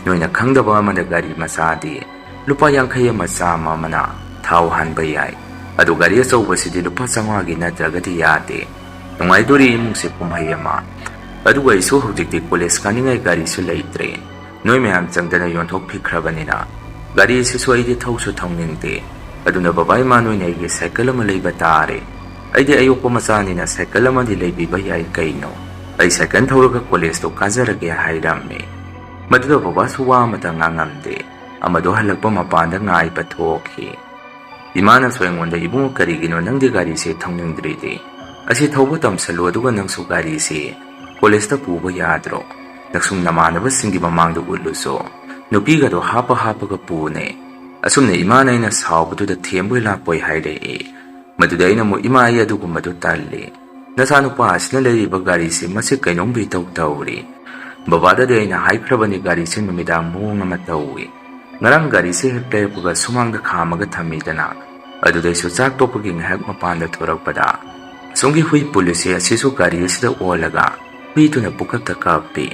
ꯅꯣꯏꯅ ꯈꯪꯗꯕ ꯑꯃꯗ ꯒꯥꯔꯤ ꯃꯆꯥꯗꯤ ꯂꯨꯄꯥ ꯌꯥꯡꯈꯩ ꯑꯃ, ꯆꯥꯝꯃ ꯑꯃꯅ ꯊꯥꯎ ꯍꯥꯟꯕ ꯌꯥꯏ꯫ ꯑꯗꯨ ꯒꯥꯔꯤ ꯑꯆꯧꯕꯁꯤꯗꯤ ꯂꯨꯄꯥ ꯆꯥꯝꯃꯉꯥꯒꯤ ꯅꯠꯇ꯭ꯔꯒꯗꯤ ꯌꯥꯗꯦ꯫ ꯅꯨꯡꯉꯥꯏꯗꯣꯔꯤ ꯏꯃꯨꯡꯁꯦ ꯀꯨꯝꯍꯩ ꯑꯃ꯫ ꯑꯗꯨꯒ ꯑꯩꯁꯨ ꯍꯧꯖꯤꯛꯇꯤ ꯀꯣꯂꯦꯖ ꯀꯥꯅꯤꯡꯉꯥꯏ ꯒꯥꯔꯤꯁꯨ ꯂꯩꯇ꯭ꯔꯦ꯫ ꯅꯣꯏ ꯃꯌꯥꯝ ꯆꯪꯗꯅ ꯌꯣꯟꯊꯣꯛꯄꯤꯈ꯭ꯔꯕꯅꯤꯅ ꯒꯥꯔꯤ ꯑꯁꯤꯁꯨ ꯑꯩꯗꯤ ꯊꯧꯁꯨ ꯊꯧꯅꯤꯡꯗꯦ꯫ ꯑꯗꯨꯅ ꯕꯕꯥ ꯏꯃꯥ, ꯅꯣꯏꯅ ꯑꯩꯒꯤ ꯁꯥꯏꯀꯜ ꯑꯃ ꯂꯩꯕ ꯇꯥꯔꯦ꯫ ꯑꯩꯗꯤ ꯑꯌꯣꯛꯄ ꯃꯆꯥꯅꯤꯅ ꯁꯥꯏꯀꯜ ꯑꯃꯗꯤ ꯂꯩꯕꯤꯕ ꯌꯥꯏ ꯀꯩꯅꯣ꯫ ꯑꯩ ꯁꯥꯏꯀꯜ ꯊꯧꯔꯒ ꯀꯣꯂꯦꯖꯇꯣ ꯀꯥꯖꯔꯒꯦ" ꯍꯥꯏꯔꯝꯃꯤ꯫ ꯃꯗꯨꯗ ꯕꯕꯥꯁꯨ ꯋꯥ ꯑꯃꯇ ꯉꯥꯡꯉꯝꯗꯦ꯫ ꯑꯃꯗꯣ ꯍꯜꯂꯛꯄ ꯃꯄꯥꯟꯗ ꯉꯥꯏꯕ ꯊꯣꯛꯈꯤ꯫ ꯏꯃꯥꯅꯁꯨ ꯑꯩꯉꯣꯟꯗ, "ꯏꯕꯨꯡꯉꯣ, ꯀꯔꯤꯒꯤꯅꯣ ꯅꯪꯗꯤ ꯒꯥꯔꯤꯁꯦ ꯊꯧꯅꯤꯡꯗ꯭ꯔꯤꯗꯤ? ꯑꯁꯤ ꯊꯧꯕ ꯇꯝꯁꯜꯂꯨ, ꯑꯗꯨꯒ ꯅꯪꯁꯨ ꯒꯥꯔꯤꯁꯤ ꯀꯣꯂꯦꯖꯇ ꯄꯨꯕ ꯌꯥꯗ꯭ꯔꯣ? ꯅꯁꯨꯡ ꯅꯃꯥꯟꯅꯕꯁꯤꯡꯒꯤ ꯃꯃꯥꯡꯗ ꯎꯠꯂꯨꯁꯨ꯫ ꯅꯨꯄꯤꯒꯗꯣ ꯍꯥꯞꯄ ꯍꯥꯞꯄꯒ ꯄꯨꯅꯦ꯫" ꯑꯁꯨꯝꯅ ꯏꯃꯥꯅ ꯑꯩꯅ ꯁꯥꯎꯕꯗꯨꯗ ꯊꯦꯝꯕꯣꯏ ꯂꯥꯛꯄꯣꯏ ꯍꯥꯏꯔꯛꯏ꯫ ꯃꯗꯨꯗ ꯑꯩꯅ ꯑꯃꯨꯛ, "ꯏꯃꯥ, ꯑꯩ ꯑꯗꯨꯒꯨꯝꯕꯗꯨ ꯇꯜꯂꯤ꯫ ꯅꯆꯥꯅꯨꯄꯥ ꯑꯁꯤꯅ ꯂꯩꯔꯤꯕ ꯒꯥꯔꯤꯁꯤ ꯃꯁꯤ ꯀꯩꯅꯣꯝꯕꯨ ꯏꯇꯧ ꯇꯧꯔꯤ꯫ ꯕꯕꯥꯗꯗꯤ ꯑꯩꯅ ꯍꯥꯏꯈ꯭ꯔꯕꯅꯤ, ꯒꯥꯔꯤꯁꯤ ꯅꯨꯃꯤꯗꯥꯡ ꯃꯑꯣꯡ ꯑꯃ ꯇꯧꯏ꯫ ꯉꯔꯥꯡ ꯒꯥꯔꯤꯁꯤ ꯍꯦꯛ ꯂꯩꯔꯛꯄꯒ ꯁꯨꯃꯥꯡꯗ ꯈꯥꯝꯃꯒ ꯊꯝꯃꯤꯗꯅ, ꯑꯗꯨꯗꯩꯁꯨ ꯆꯥꯛ ꯇꯣꯛꯄꯒꯤ ꯉꯥꯏꯍꯥꯛ ꯃꯄꯥꯟꯗ ꯊꯣꯔꯛꯄꯗ ꯑꯁꯣꯝꯒꯤ ꯍꯨꯏ ꯄꯨꯜꯂꯤꯁꯦ ꯑꯁꯤꯁꯨ ꯒꯥꯔꯤ ꯑꯁꯤꯗ ꯑꯣꯜꯂꯒ ꯍꯨꯏꯗꯨꯅ ꯄꯨꯀꯞꯇ ꯀꯞꯄꯤ꯫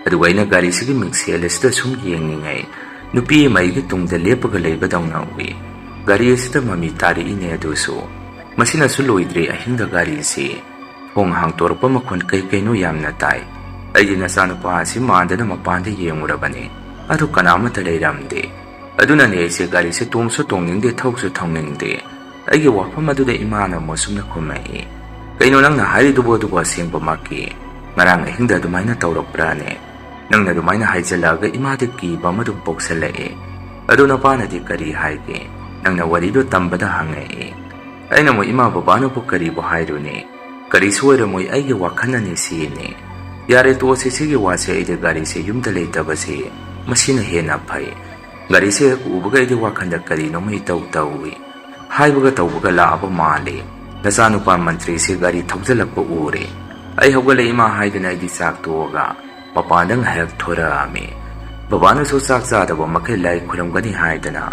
ꯑꯗꯨꯒ ꯑꯩꯅ ꯒꯥꯔꯤꯁꯤꯒꯤ ꯃꯤꯡꯁꯦꯜ ꯑꯁꯤꯗ ꯁꯨꯝ ꯌꯦꯡꯂꯤꯉꯩ, ꯅꯨꯄꯤ ꯑꯃ ꯑꯩꯒꯤ ꯇꯨꯡꯗ ꯂꯦꯞꯄꯒ ꯂꯩꯕꯗꯧꯅ ꯎꯏ꯫ ꯒꯥꯔꯤ ꯑꯁꯤꯗ ꯃꯃꯤ ꯇꯥꯔꯛꯏꯅꯦ ꯑꯗꯨꯁꯨ꯫ ꯃꯁꯤꯅꯁꯨ ꯂꯣꯏꯗ꯭ꯔꯤ, ꯑꯍꯤꯡꯗ ꯒꯥꯔꯤꯁꯤ ꯊꯣꯡ ꯍꯥꯡꯇꯣꯔꯛꯄ ꯃꯈꯣꯟ ꯀꯩ ꯀꯩꯅꯣ ꯌꯥꯝꯅ ꯇꯥꯏ꯫ ꯑꯩꯗꯤ ꯅꯆꯥꯅꯨꯄꯥ ꯑꯁꯤ ꯃꯥꯟꯗꯅ ꯃꯄꯥꯟꯗ ꯌꯦꯡꯉꯨꯔꯕꯅꯤ, ꯑꯗꯨ ꯀꯅꯥꯃꯠꯇ ꯂꯩꯔꯝꯗꯦ꯫ ꯑꯗꯨꯅꯅꯦ ꯑꯩꯁꯦ ꯒꯥꯔꯤꯁꯦ ꯇꯣꯡꯁꯨ ꯇꯣꯡꯅꯤꯡꯗꯦ, ꯊꯧꯁꯨ ꯊꯧꯅꯤꯡꯗꯦ꯫" ꯑꯩꯒꯤ ꯋꯥꯐꯝ ꯑꯗꯨꯗ ꯏꯃꯥꯅ ꯑꯃꯨꯛ ꯁꯨꯝꯅ ꯈꯨꯝꯃꯛꯏ, "ꯀꯩꯅꯣ ꯅꯪꯅ ꯍꯥꯏꯔꯤꯗꯨꯕꯨ? ꯑꯗꯨꯕꯨ ꯑꯁꯦꯡꯕꯃꯛꯀꯤ ꯉꯔꯥꯡ ꯑꯍꯤꯡꯗ ꯑꯗꯨꯃꯥꯏꯅ ꯇꯧꯔꯛꯄ꯭ꯔꯥꯅꯦ? ꯅꯪꯅ ꯑꯗꯨꯃꯥꯏꯅ ꯍꯥꯏꯖꯜꯂꯛꯑꯒ ꯏꯃꯥꯗ ꯀꯤꯕ ꯑꯃ ꯑꯗꯨꯝ ꯄꯣꯛꯁꯜꯂꯛꯑꯦ꯫ ꯑꯗꯣ ꯅꯄꯥꯅꯗꯤ ꯀꯔꯤ ꯍꯥꯏꯒꯦ? ꯅꯪꯅ ꯋꯥꯔꯤꯗꯣ ꯇꯝꯕꯗ ꯍꯪꯉꯛꯑꯦ꯫" ꯑꯩꯅ ꯑꯃꯨꯛ, "ꯏꯃꯥ ꯕꯕꯥꯅꯕꯨ ꯀꯔꯤꯕꯨ ꯍꯥꯏꯔꯨꯅꯤ? ꯀꯔꯤꯁꯨ ꯑꯣꯏꯔꯝꯃꯣꯏ, ꯑꯩꯒꯤ ꯋꯥꯈꯜꯅꯅꯤ ꯁꯤꯅꯤ꯫ ꯌꯥꯔꯦ, ꯇꯣꯛꯑꯁꯤ ꯁꯤꯒꯤ ꯋꯥꯁꯦ, ꯑꯩꯗꯤ ꯒꯥꯔꯤꯁꯦ ꯌꯨꯝꯗ ꯂꯩꯇꯕꯁꯦ ꯃꯁꯤꯅ ꯍꯦꯟꯅ ꯐꯩ꯫ ꯒꯥꯔꯤꯁꯦ ꯍꯦꯛ ꯎꯕꯒ ꯑꯩꯗꯤ ꯋꯥꯈꯜꯗ ꯀꯔꯤꯅꯣꯃ ꯏꯇꯧ ꯇꯧꯏ꯫ ꯍꯥꯏꯕꯒ ꯇꯧꯕꯒ ꯂꯥꯛꯑꯕ ꯃꯥꯜꯂꯤ꯫ ꯅꯆꯥꯅꯨꯄꯥ ꯃꯟꯇ꯭ꯔꯤꯁꯦ ꯒꯥꯔꯤ ꯊꯧꯖꯤꯜꯂꯛꯄ ꯎꯔꯦ꯫ ꯑꯩ ꯍꯧꯒꯠꯂꯦ ꯏꯃꯥ ꯍꯥꯏꯗꯅ ꯑꯩꯗꯤ ꯆꯥꯛ ꯇꯣꯛꯑꯒ ꯃꯄꯥꯟꯗ ꯉꯥꯏꯍꯥꯛ ꯊꯣꯔꯛꯑꯝꯃꯤ꯫ ꯕꯕꯥꯅꯁꯨ ꯆꯥꯛ ꯆꯥꯗꯕ ꯃꯈꯩ ꯂꯥꯏ ꯈꯨꯔꯝꯒꯅꯤ ꯍꯥꯏꯗꯅ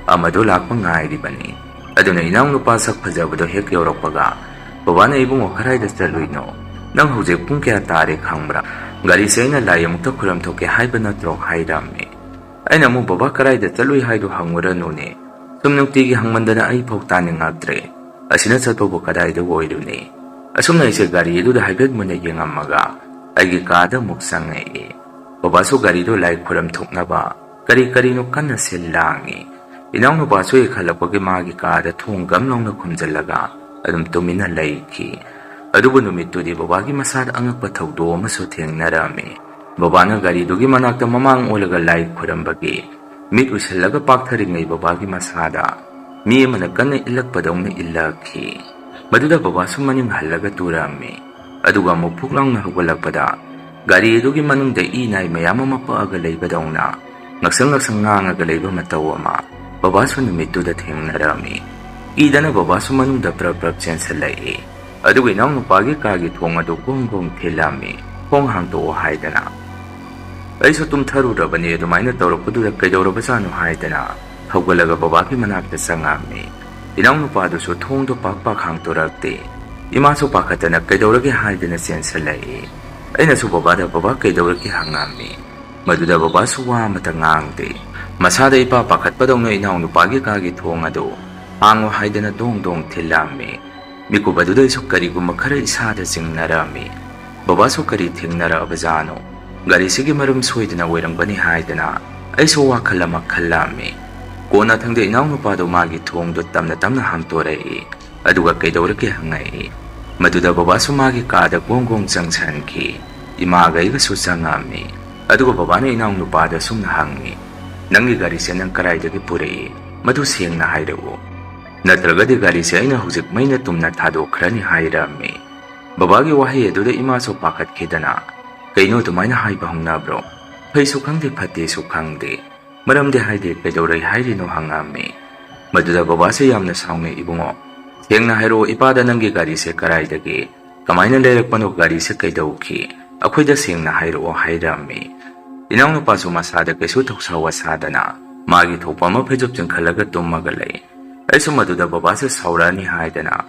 ꯑꯃꯗꯣ ꯂꯥꯛꯄ ꯉꯥꯏꯔꯤꯕꯅꯤ꯫ ꯑꯗꯨꯅ ꯏꯅꯥꯎꯅꯨꯄꯥ ꯁꯛ ꯐꯖꯕꯗꯣ ꯍꯦꯛ ꯌꯧꯔꯛꯄꯒ, ꯕꯕꯥꯅ, "ꯏꯕꯨꯡꯉꯣ, ꯀꯗꯥꯏꯗ ꯆꯠꯂꯨꯏꯅꯣ? ꯅꯪ ꯍꯧꯖꯤꯛ ꯄꯨꯡ ꯀꯌꯥ ꯇꯥꯔꯦ ꯈꯪꯕ꯭ꯔꯥ? ꯒꯥꯔꯤꯁꯦ ꯑꯩꯅ ꯂꯥꯏ ꯑꯃꯨꯛꯇ ꯈꯨꯔꯝ ꯊꯣꯛꯀꯦ ꯍꯥꯏꯕ ꯅꯠꯇ꯭ꯔꯣ?" ꯍꯥꯏꯔꯝꯃꯤ꯫ ꯑꯩꯅ ꯑꯃꯨꯛ, "ꯕꯕꯥ ꯀꯗꯥꯏꯗ ꯆꯠꯂꯨꯏ ꯍꯥꯏꯗꯣ ꯍꯪꯉꯨꯔꯅꯨꯅꯦ꯫ ꯁꯨꯝ ꯅꯨꯡꯇꯤꯒꯤ ꯍꯪꯃꯟꯗꯅ ꯑꯩ ꯐꯥꯎ ꯇꯥꯅꯤꯡꯉꯛꯇ꯭ꯔꯦ꯫ ꯑꯁꯤꯅ ꯆꯠꯄꯕꯨ ꯀꯗꯥꯏꯗ ꯑꯣꯏꯔꯨꯅꯤ?" ꯑꯁꯨꯝꯅ ꯑꯩꯁꯦ ꯒꯥꯔꯤ ꯑꯗꯨꯗ ꯍꯥꯏꯐꯦꯠ ꯃꯨꯟꯅ ꯌꯦꯡꯉꯝꯃꯒ ꯑꯩꯒꯤ ꯀꯥꯗ ꯑꯃꯨꯛ ꯆꯪꯉꯛꯏ꯫ ꯕꯕꯥꯁꯨ ꯒꯥꯔꯤꯗꯣ ꯂꯥꯏ ꯈꯨꯔꯝ ꯊꯣꯛꯅꯕ ꯀꯔꯤ ꯀꯔꯤꯅꯣ ꯀꯟꯅ ꯁꯤꯜ ꯂꯥꯡꯉꯤ꯫ ꯏꯅꯥꯎꯅꯨꯄꯥꯁꯨ ꯍꯦꯛ ꯍꯜꯂꯛꯄꯒꯤ ꯃꯥꯒꯤ ꯀꯥꯗ ꯊꯣꯡ ꯒꯝ ꯂꯥꯎꯅ ꯈꯨꯝꯖꯤꯜꯂꯒ ꯑꯗꯨꯝ ꯇꯨꯃꯤꯟꯅ ꯂꯩꯈꯤ꯫ ꯑꯗꯨꯕꯨ ꯅꯨꯃꯤꯠꯇꯨꯗꯤ ꯕꯕꯥꯒꯤ ꯃꯁꯥꯗ ꯑꯉꯛꯄ ꯊꯧꯗꯣꯛ ꯑꯃꯁꯨ ꯊꯦꯡꯅꯔꯝꯃꯤ꯫ ꯕꯕꯥꯅ ꯒꯥꯔꯤꯗꯨꯒꯤ ꯃꯅꯥꯛꯇ ꯃꯃꯥꯡ ꯑꯣꯜꯂꯒ ꯂꯥꯏ ꯈꯨꯔꯝꯕꯒꯤ ꯃꯤꯠ ꯎꯏꯁꯜꯂꯒ ꯄꯥꯛꯊꯔꯤꯉꯩ ꯕꯕꯥꯒꯤ ꯃꯁꯥꯗ ꯃꯤ ꯑꯃꯅ ꯀꯟꯅ ꯏꯜꯂꯛꯄꯗꯧꯅ ꯏꯜꯂꯛꯈꯤ꯫ ꯃꯗꯨꯗ ꯕꯕꯥꯁꯨ ꯃꯅꯤꯡ ꯍꯜꯂꯒ ꯇꯨꯔꯛꯑꯝꯃꯤ꯫ ꯑꯗꯨꯒ ꯑꯃꯨꯛ ꯐꯨꯛ ꯂꯥꯎꯅ ꯍꯧꯒꯠꯂꯛꯄꯗ ꯒꯥꯔꯤ ꯑꯗꯨꯒꯤ ꯃꯅꯨꯡꯗ ꯏ ꯅꯥꯏ ꯃꯌꯥꯝ ꯑꯃ ꯄꯛꯑꯒ ꯂꯩꯕꯗꯧꯅ ꯉꯛꯁꯪ ꯉꯛꯁꯪ ꯉꯥꯡꯉꯒ ꯂꯩꯕ ꯃꯇꯧ ꯑꯃ ꯕꯕꯥꯁꯨ ꯅꯨꯃꯤꯠꯇꯨꯗ ꯊꯦꯡꯅꯔꯝꯃꯤ꯫ ꯏꯗꯅ ꯕꯕꯥꯁꯨ ꯃꯅꯨꯡꯗ ꯄ꯭ꯔꯞ ꯄ꯭ꯔꯞ ꯆꯦꯟꯁꯤꯜꯂꯛꯏ꯫ ꯑꯗꯨꯒ ꯏꯅꯥꯎꯅꯨꯄꯥꯒꯤ ꯀꯥꯒꯤ ꯊꯣꯡ ꯑꯗꯨ ꯒꯣꯡ ꯒꯣꯡ ꯊꯤꯜꯂꯝꯃꯤ, "ꯊꯣꯡ ꯍꯥꯡꯇꯣꯛꯑꯣ" ꯍꯥꯏꯗꯅ꯫ ꯑꯩꯁꯨ ꯇꯨꯝꯊꯔꯨꯔꯕꯅꯤ, ꯑꯗꯨꯃꯥꯏꯅ ꯇꯧꯔꯛꯄꯗꯨꯗ ꯀꯩꯗꯧꯔꯕꯖꯥꯠꯅꯣ ꯍꯥꯏꯗꯅ ꯍꯧꯒꯠꯂꯒ ꯕꯕꯥꯒꯤ ꯃꯅꯥꯛꯇ ꯆꯪꯉꯝꯃꯤ꯫ ꯏꯅꯥꯎꯅꯨꯄꯥꯗꯨꯁꯨ ꯊꯣꯡꯗꯣ ꯄꯥꯛ ꯄꯥꯛ ꯍꯥꯡꯇꯣꯔꯛꯇꯦ꯫ ꯏꯃꯥꯁꯨ ꯄꯥꯈꯠꯇꯅ ꯀꯩꯗꯧꯔꯒꯦ ꯍꯥꯏꯗꯅ ꯆꯦꯟꯁꯤꯜꯂꯛꯏ꯫ ꯑꯩꯅꯁꯨ ꯕꯕꯥꯗ "ꯕꯕꯥ ꯀꯩꯗꯧꯔꯒꯦ?" ꯍꯪꯉꯝꯃꯤ꯫ ꯃꯗꯨꯗ ꯕꯕꯥꯁꯨ ꯋꯥ ꯑꯃꯇ ꯉꯥꯡꯗꯦ꯫ ꯃꯁꯥꯗ ꯏꯄꯥ ꯄꯥꯈꯠꯄꯗꯧꯅ ꯏꯅꯥꯎꯅꯨꯄꯥꯒꯤ ꯀꯥꯒꯤ ꯊꯣꯡ ꯑꯗꯨ ꯍꯥꯡꯉꯨ ꯍꯥꯏꯗꯅ ꯗꯣꯡ ꯗꯣꯡ ꯊꯤꯜꯂꯝꯃꯤ꯫ ꯃꯤꯀꯨꯞ ꯑꯗꯨꯗ ꯑꯩꯁꯨ ꯀꯔꯤꯒꯨꯝꯕ ꯈꯔ ꯏꯁꯥꯗ ꯆꯤꯡꯅꯔꯝꯃꯤ꯫ ꯕꯕꯥꯁꯨ ꯀꯔꯤ ꯊꯦꯡꯅꯔꯛꯑꯕꯖꯥꯠꯅꯣ? ꯒꯥꯔꯤꯁꯤꯒꯤ ꯃꯔꯝ ꯁꯣꯏꯗꯅ ꯑꯣꯏꯔꯝꯒꯅꯤ ꯍꯥꯏꯗꯅ ꯑꯩꯁꯨ ꯋꯥꯈꯜ ꯑꯃ ꯈꯜꯂꯝꯃꯤ꯫ ꯀꯣꯟꯅꯊꯪꯗ ꯏꯅꯥꯎꯅꯨꯄꯥꯗꯨ ꯃꯥꯒꯤ ꯊꯣꯡꯗꯨ ꯇꯞꯅ ꯇꯞꯅ ꯍꯥꯡꯇꯣꯔꯛꯏ꯫ ꯑꯗꯨꯒ "ꯀꯩꯗꯧꯔꯒꯦ?" ꯍꯪꯉꯛꯏ꯫ ꯃꯗꯨꯗ ꯕꯕꯥꯁꯨ ꯃꯥꯒꯤ ꯀꯥꯗ ꯒꯣꯡ ꯒꯣꯡ ꯆꯪꯁꯟꯈꯤ꯫ ꯏꯃꯥꯒ ꯑꯩꯒꯁꯨ ꯆꯪꯉꯝꯃꯤ꯫ ꯑꯗꯨꯒ ꯕꯕꯥꯅ ꯏꯅꯥꯎꯅꯨꯄꯥꯗ ꯁꯨꯝꯅ ꯍꯪꯉꯤ, "ꯅꯪꯒꯤ ꯒꯥꯔꯤꯁꯦ ꯅꯪ ꯀꯗꯥꯏꯗꯒꯤ ꯄꯨꯔꯛꯏ? ꯃꯗꯨ ꯁꯦꯡꯅ ꯍꯥꯏꯔꯛꯎ꯫ ꯅꯠꯇ꯭ꯔꯒꯗꯤ ꯒꯥꯔꯤꯁꯦ ꯑꯩꯅ ꯍꯧꯖꯤꯛ ꯃꯩꯅ ꯇꯨꯝꯅ ꯊꯥꯗꯣꯛꯈ꯭ꯔꯅꯤ" ꯍꯥꯏꯔꯝꯃꯤ꯫ ꯕꯕꯥꯒꯤ ꯋꯥꯍꯩ ꯑꯗꯨꯗ ꯏꯃꯥꯁꯨ ꯄꯥꯈꯠꯈꯤꯗꯅ, "ꯀꯩꯅꯣ ꯑꯗꯨꯃꯥꯏꯅ ꯍꯥꯏꯕ ꯍꯧꯅꯕ꯭ꯔꯣ? ꯐꯩꯁꯨ ꯈꯪꯗꯦ, ꯐꯠꯇꯦꯁꯨ ꯈꯪꯗꯦ꯫ ꯃꯔꯝꯗꯤ ꯍꯥꯏꯗꯦ, ꯀꯩꯗꯧꯔꯩ ꯍꯥꯏꯔꯤꯅꯣ?" ꯍꯪꯉꯝꯃꯤ꯫ ꯃꯗꯨꯗ ꯕꯕꯥꯁꯦ ꯌꯥꯝꯅ ꯁꯥꯎꯅ, "ꯏꯕꯨꯡꯉꯣ, ꯁꯦꯡꯅ ꯍꯥꯏꯔꯛꯑꯣ, ꯏꯄꯥꯗ ꯅꯪꯒꯤ ꯒꯥꯔꯤꯁꯦ ꯀꯗꯥꯏꯗꯒꯤ, ꯀꯃꯥꯏꯅ ꯂꯩꯔꯛꯄꯅꯣ? ꯒꯥꯔꯤꯁꯦ ꯀꯩꯗꯧꯈꯤ? ꯑꯩꯈꯣꯏꯗ ꯁꯦꯡꯅ ꯍꯥꯏꯔꯛꯑꯣ" ꯍꯥꯏꯔꯝꯃꯤ꯫ ꯏꯅꯥꯎꯅꯨꯄꯥꯁꯨ ꯃꯁꯥꯗ ꯀꯩꯁꯨ ꯊꯧꯁꯥ ꯋꯥꯁꯥꯗꯅ ꯃꯥꯒꯤ ꯊꯣꯛꯄ ꯑꯃ ꯐꯩꯖꯨꯞ ꯆꯤꯡꯈꯠꯂꯒ ꯇꯨꯝꯃꯒ ꯂꯩ꯫ ꯑꯩꯁꯨ ꯃꯗꯨꯗ ꯕꯕꯥꯁꯦ ꯁꯥꯎꯔꯛꯑꯅꯤ ꯍꯥꯏꯗꯅ,